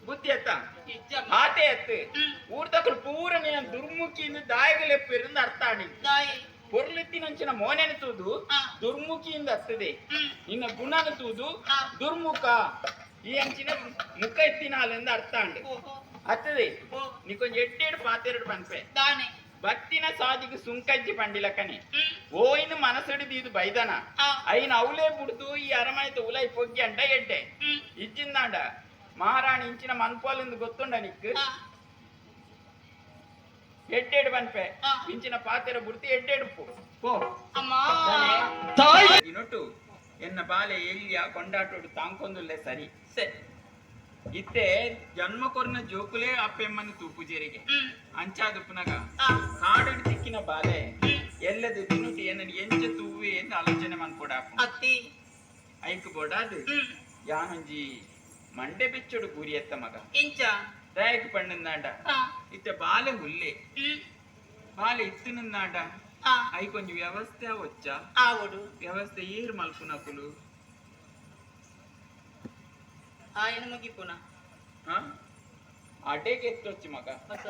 ಬುದ್ಧಿ ಅತ್ತ. ಇಜ್ಜಮ್ಮ. ಆತೆ ಅತ್ತು ಊರ್ದಕುಲು ಪೂರ ನಿನ್ನ ದುರ್ಮುಖಿಯಿಂದ ದಾಯಗಲೆಪ್ಪಿರಿಂದ ಅರ್ಥ ಆಡಿ. ದಾಯಿ? ಪೊರ್ಲುತ್ತಿನಂಚಿನ ಮೋನೆನ ತೂದು ಆ. ದುರ್ಮುಖಿಯಿಂದ ಅತ್ತದೆ. ನಿನ್ನ ಗುಣನ ತೂದು ಆ. ದುರ್ಮುಖ ಈ ಅಂಚಿನ ಮುಖ ಎತ್ತಿನಾಲೆಂದು ಅರ್ಥ ಆಂಡು. ಓಹೋ. ಅತ್ತದೆ. ಓ. ನಿಕೊಂಜಿ ಎಡ್ಡೆಡ್ ಪಾತೆರಡು ಪನ್ಪೆ. ದಾನೆ? ಬತ್ತಿನ ಸಾದಿಗೆ ಸುಂಕಜ್ಜಿ ಪಂಡಿಲಕ್ಕನೆ ಓಯಿನ ಮನಸ್ಸುಡಿದು ಇದು ಬೈದನ. ಆ. ಐನ ಅವಲೇ ಬುಡ್ದು ಈ ಅರಮನೆತ ಉಲೈ ಪೊಗ್ಗಿ ಅಂಡ ಎಡ್ಡೆ. ಇಜ್ಜಿಂದಾಂಡ ಮಹಾರಾಣಿ ಇಂಚಿನ ಮನ್ಪೋಲಿಂದ ಗೊತ್ತುಂಡ ನಿಕ್. ಆ. ಎಡ್ಡೆಡ್ ಪನ್ಪೆ. ಆ. ಇಂಚಿನ ಪಾತೆರ ಬುಡ್ತಿ ಎಡ್ಡೆಡ್ ಪೋ ಪೋ. ಅಮ್ಮ. ತಾಯಿ ದಿನೊಟು ಎನ್ನ ಬಾಲೆ ಎಲ್ಲಿಯ ಕೊಂಡಾಟೋಡು ತಾಂಕೊಂದುಲ್ಲೆ ಸರಿ. ಸರಿ. ಇತ್ತೆ ಜನ್ಮ ಕೊರ್ನ ಜೋಕುಲೇ ಅಪ್ಪೆಮ್ಮನ ತೂಪುಜೇರಿಗೆ. ಅಂಚಾದುಪ್ಪುನಗ ಆ. ಕಾಡು ತಿಕ್ಕಿನ ಬಾಲೆ ಎಲ್ಲದ ದಿನೊಟು ಏನನ್ನು ಎಂಚ ತೂವೆ ಎಂದು ಆಲೋಚನೆ ಮನ್ಪೊಡ. ಅತ್ತಿ. ಐಕ್ ಬೋಡಾದು ಯಾನೊಂಜಿ ಮಂಡೆ ಬೆಚ್ಚೊಡು ಗುರಿಯತ್ತ ಮಗ. ಇಂಚ? ದಯಕ್ ಪಂಡಂದಾಂಡ ಆ. ಇತ್ತೆ ಬಾಲೆ ಹುಲ್ಲೆ ಬಾಲೆ ಇತ್ತಿನಂದಾಂಡ ಆ. ಐಕೊಂಜಿ ವ್ಯವಸ್ಥೆ ಒಚ್ಚ. ಆವಡು. ವ್ಯವಸ್ಥೆ ಏರ್ ಮಲ್ಪುನಕುಲು? ಆಯನ ಮುಗಿಪುನ. ಹಾ ಅಡೆಗೆ ಎತ್ತೊಚ್ಚಿ ಮಗ. ಮತ್ತ?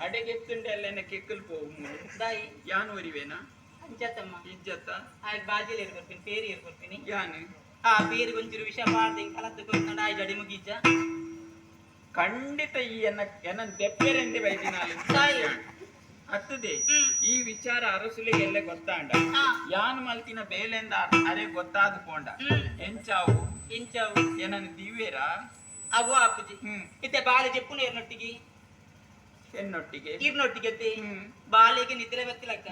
ಅಡೆಗೆ ಎತ್ತುಂಡೆ ಅಲ್ಲೇನ ಕೆಕ್ಕಲ್ ಪೋವು ಮೂಲು. ದಾಯಿ? ಯಾನ್ ಒರಿವೇನಾ? ಅಂಚತ್ತಮ್ಮ. ಇಜ್ಜತ್ತ? ಆಯ್ತು ಬಾಜಿಲ್ ಏರ್ಕೊಡ್ತೀನಿ ಪೇರು ಏರ್ಕೊಡ್ತೀನಿ. ಯಾನ್ ಆ ಪೇರು ಒಂಚೂರು ವಿಷ ಪಾಡ್ದು ಹಿಂಗ್ ಕಲತ್ತು ಕೊಡ್ತಾಂಡ ಆಯ್ ಜಡಿ ಮುಗೀಚ. ಖಂಡಿತ ಈ ಎನ್ನ ಎನ್ನ ದೆಪ್ಪೆರೆಂದೆ ಬೈದಿನಾಲು. ತಾಯಿ. ಅತ್ತದೆ ಈ ವಿಚಾರ ಅರಸುಲಿಗೆ ಎಲ್ಲ ಗೊತ್ತಾಂಡ ಆ. ಯಾನ್ ಮಲ್ತಿನ ಬೇಲೆಂದ ಅರೆ ಗೊತ್ತಾದ ಪೋಂಡ ಎಂಚಾವು? ಎಂಚಾವು? ಏನನ್ನು ದಿವ್ಯರಾ? ಅವು ಆಪುಜಿ. ಇತ್ತೆ ಬಾಲೆ ಜೆಪ್ಪುನ ಏರ್ನೊಟ್ಟಿಗೆ. ಎನ್ನೊಟ್ಟಿಗೆ? ಈರ್ನೊಟ್ಟಿಗೆ ಅತ್ತೆ. ಬಾಲೆಗೆ ನಿದ್ರೆ ಬತ್ತಿಲಕ್ಕ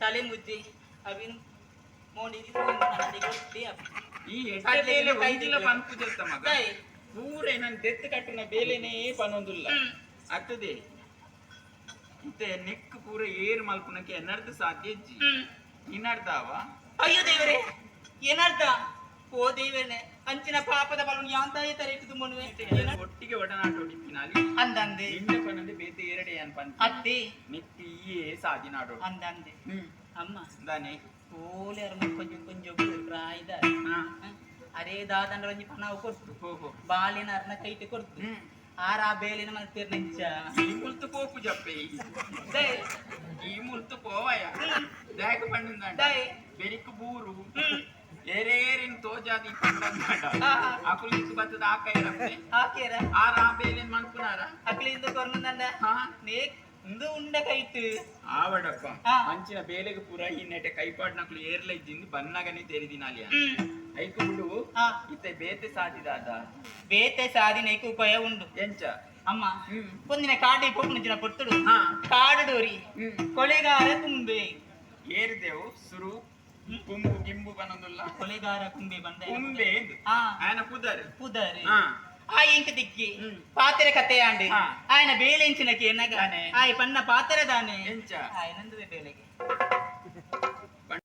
ತಲೆ ಮುಜ್ಜಿ ಅವಿನ ಮೋಂಡಿ ಈ ಎಡ್ಡೆ ಬೇಲೆ ಒಂಜಿಲ ಪನ್ಪುಜತ್ತ ಮಗ. ತಾಯಿ. ಪೂರ ನನ್ ದೆತ್ತು ಕಟ್ಟುನ ಬೇಲೆನೇ ಪನೊಂದುಲ್ಲ ಅತ್ತದೆ. ಇತ್ತೆ ನೆಕ್ ಪೂರ ಏರ್ ಮಲ್ಪುನಕ್ಕೆ ಎನ್ನರ್ದು ಸಾಧ್ಯ ಇಜ್ಜಿ. ನಿನ್ನರ್ದಾವ? ಅಯ್ಯೋ ದೇವರೇ, ಏನರ್ಥ? ಓ ದೇವರೇ, ಅಂಚಿನ ಪಾಪದ ಬಲವನ್ನು ಯಾಂತಾಯ ತರ ಇಟ್ಟು ಮುನ್ವೆ. ಒಟ್ಟಿಗೆ ಒಡನಾಟ ಹೊಡಿತಿನಾಲಿ. ಅಂದಂದೆ. ನಿನ್ನ ಪನಂದೆ ಬೇತೆ ಎರಡೆ ಏನ್ ಪಂತ. ಅತ್ತಿ. ನೆಕ್ ಈಯೇ ಸಾದಿ ನಾಡೋಡು. ಅಂದಂದೆ. ಅಮ್ಮ. ದಾನೆ? ಓಲೆ ಅರ ಕೊಂಚ ಕೊಂಚ ಪ್ರಾಯ್ದ. ಅರೇ ದಾದಂಡ ಒಂಜಿ ಪಣವು ಕೊರ್ತು. ಹೋ ಹೋ. ಬಾಲಿನ ಅರ್ನ ಕೈಟ್ ಕೊರ್ತು. ಆರ ಆ ಬೇಲಿನ ಮಲ್ತಿರ್ ನೆಂಚ. ಈ ಮುಲ್ತು ಪೋಪು ಜಪ್ಪೆ. ಈ ಮುಲ್ತು ಪೋವಯ ದಾಯಕ ಪಂಡಂದಾಂಡ. ದಾಯೆ? ಬೆರಿಕ್ ಬೂರು ಏರೇರಿನ್ ತೋಜಾದಿ ಪಂಡಂದಾಂಡ. ಅಕುಲು ಇಕ್ಕು ಬತ್ತದ ಆಕೈರಪ್ಪೆ. ಆಕೇರ. ಆರ ಆ ಬೇಲಿನ್ ಮನ್ಪುನಾರ. ಅಕ್ಲಿಂದ ಕೊರ್ನಂದ. ನೇ ಇಂದು ಉಂಡ ಕೈಟ್. ಆವಡಪ್ಪ. ಅಂಚಿನ ಬೇಲೆಗ್ ಪೂರ ಈ ನೆಟೆ ಕೈಪಾಡ್ನಕ್ಲು ಏರ್ಲ ಇಜ್ಜಿಂದು ಬನ್ನಗನೆ ತೆರಿದಿನಾಲಿಯ. ಐಕು ಬಿಡು. ಇತ್ತೆ ಬೇತೆ ಸಾದಿದಾದ? ಬೇತೆ ಸಾದಿನೈಕ್ ಉಪಾಯ ಉಂಡು. ಎಂಚ? ಅಮ್ಮ, ಒಂದಿನ ಕಾಡಿ ಪೋಪುನ ಪೊರ್ತುಡು ಕಾಡು ಡೋರಿ ಕೊಳೆಗಾರ ಕುಂಬೆ. ಏರ್ದೆವು ಸುರು ಕುಂಬು ಗಿಂಬು ಬನ್ನೊಂದುಲ್ಲ. ಕೊಲೆಗಾರ ಕುಂಬೆ ಬಂದ. ಕುಂಬೆ ಎಂದು ಆಯನ ಪುದರ್. ಪುದರ್. ಆ ಇಂಕ ದಿಕ್ಕಿ ಪಾತ್ರೆ ಕತೆ ಆಂಡಿ. ఆయన ಬೇಲೆಂಚಿನಕ್ಕೆ ಎನ್ನಗ. ದಾನೆ? ಆಯ್ ಪನ್ನ ಪಾತ್ರೆ ದಾನೆ? ಎಂಚ? ಆಯನಂದುವೆ ಬೇಲೆಗೆ.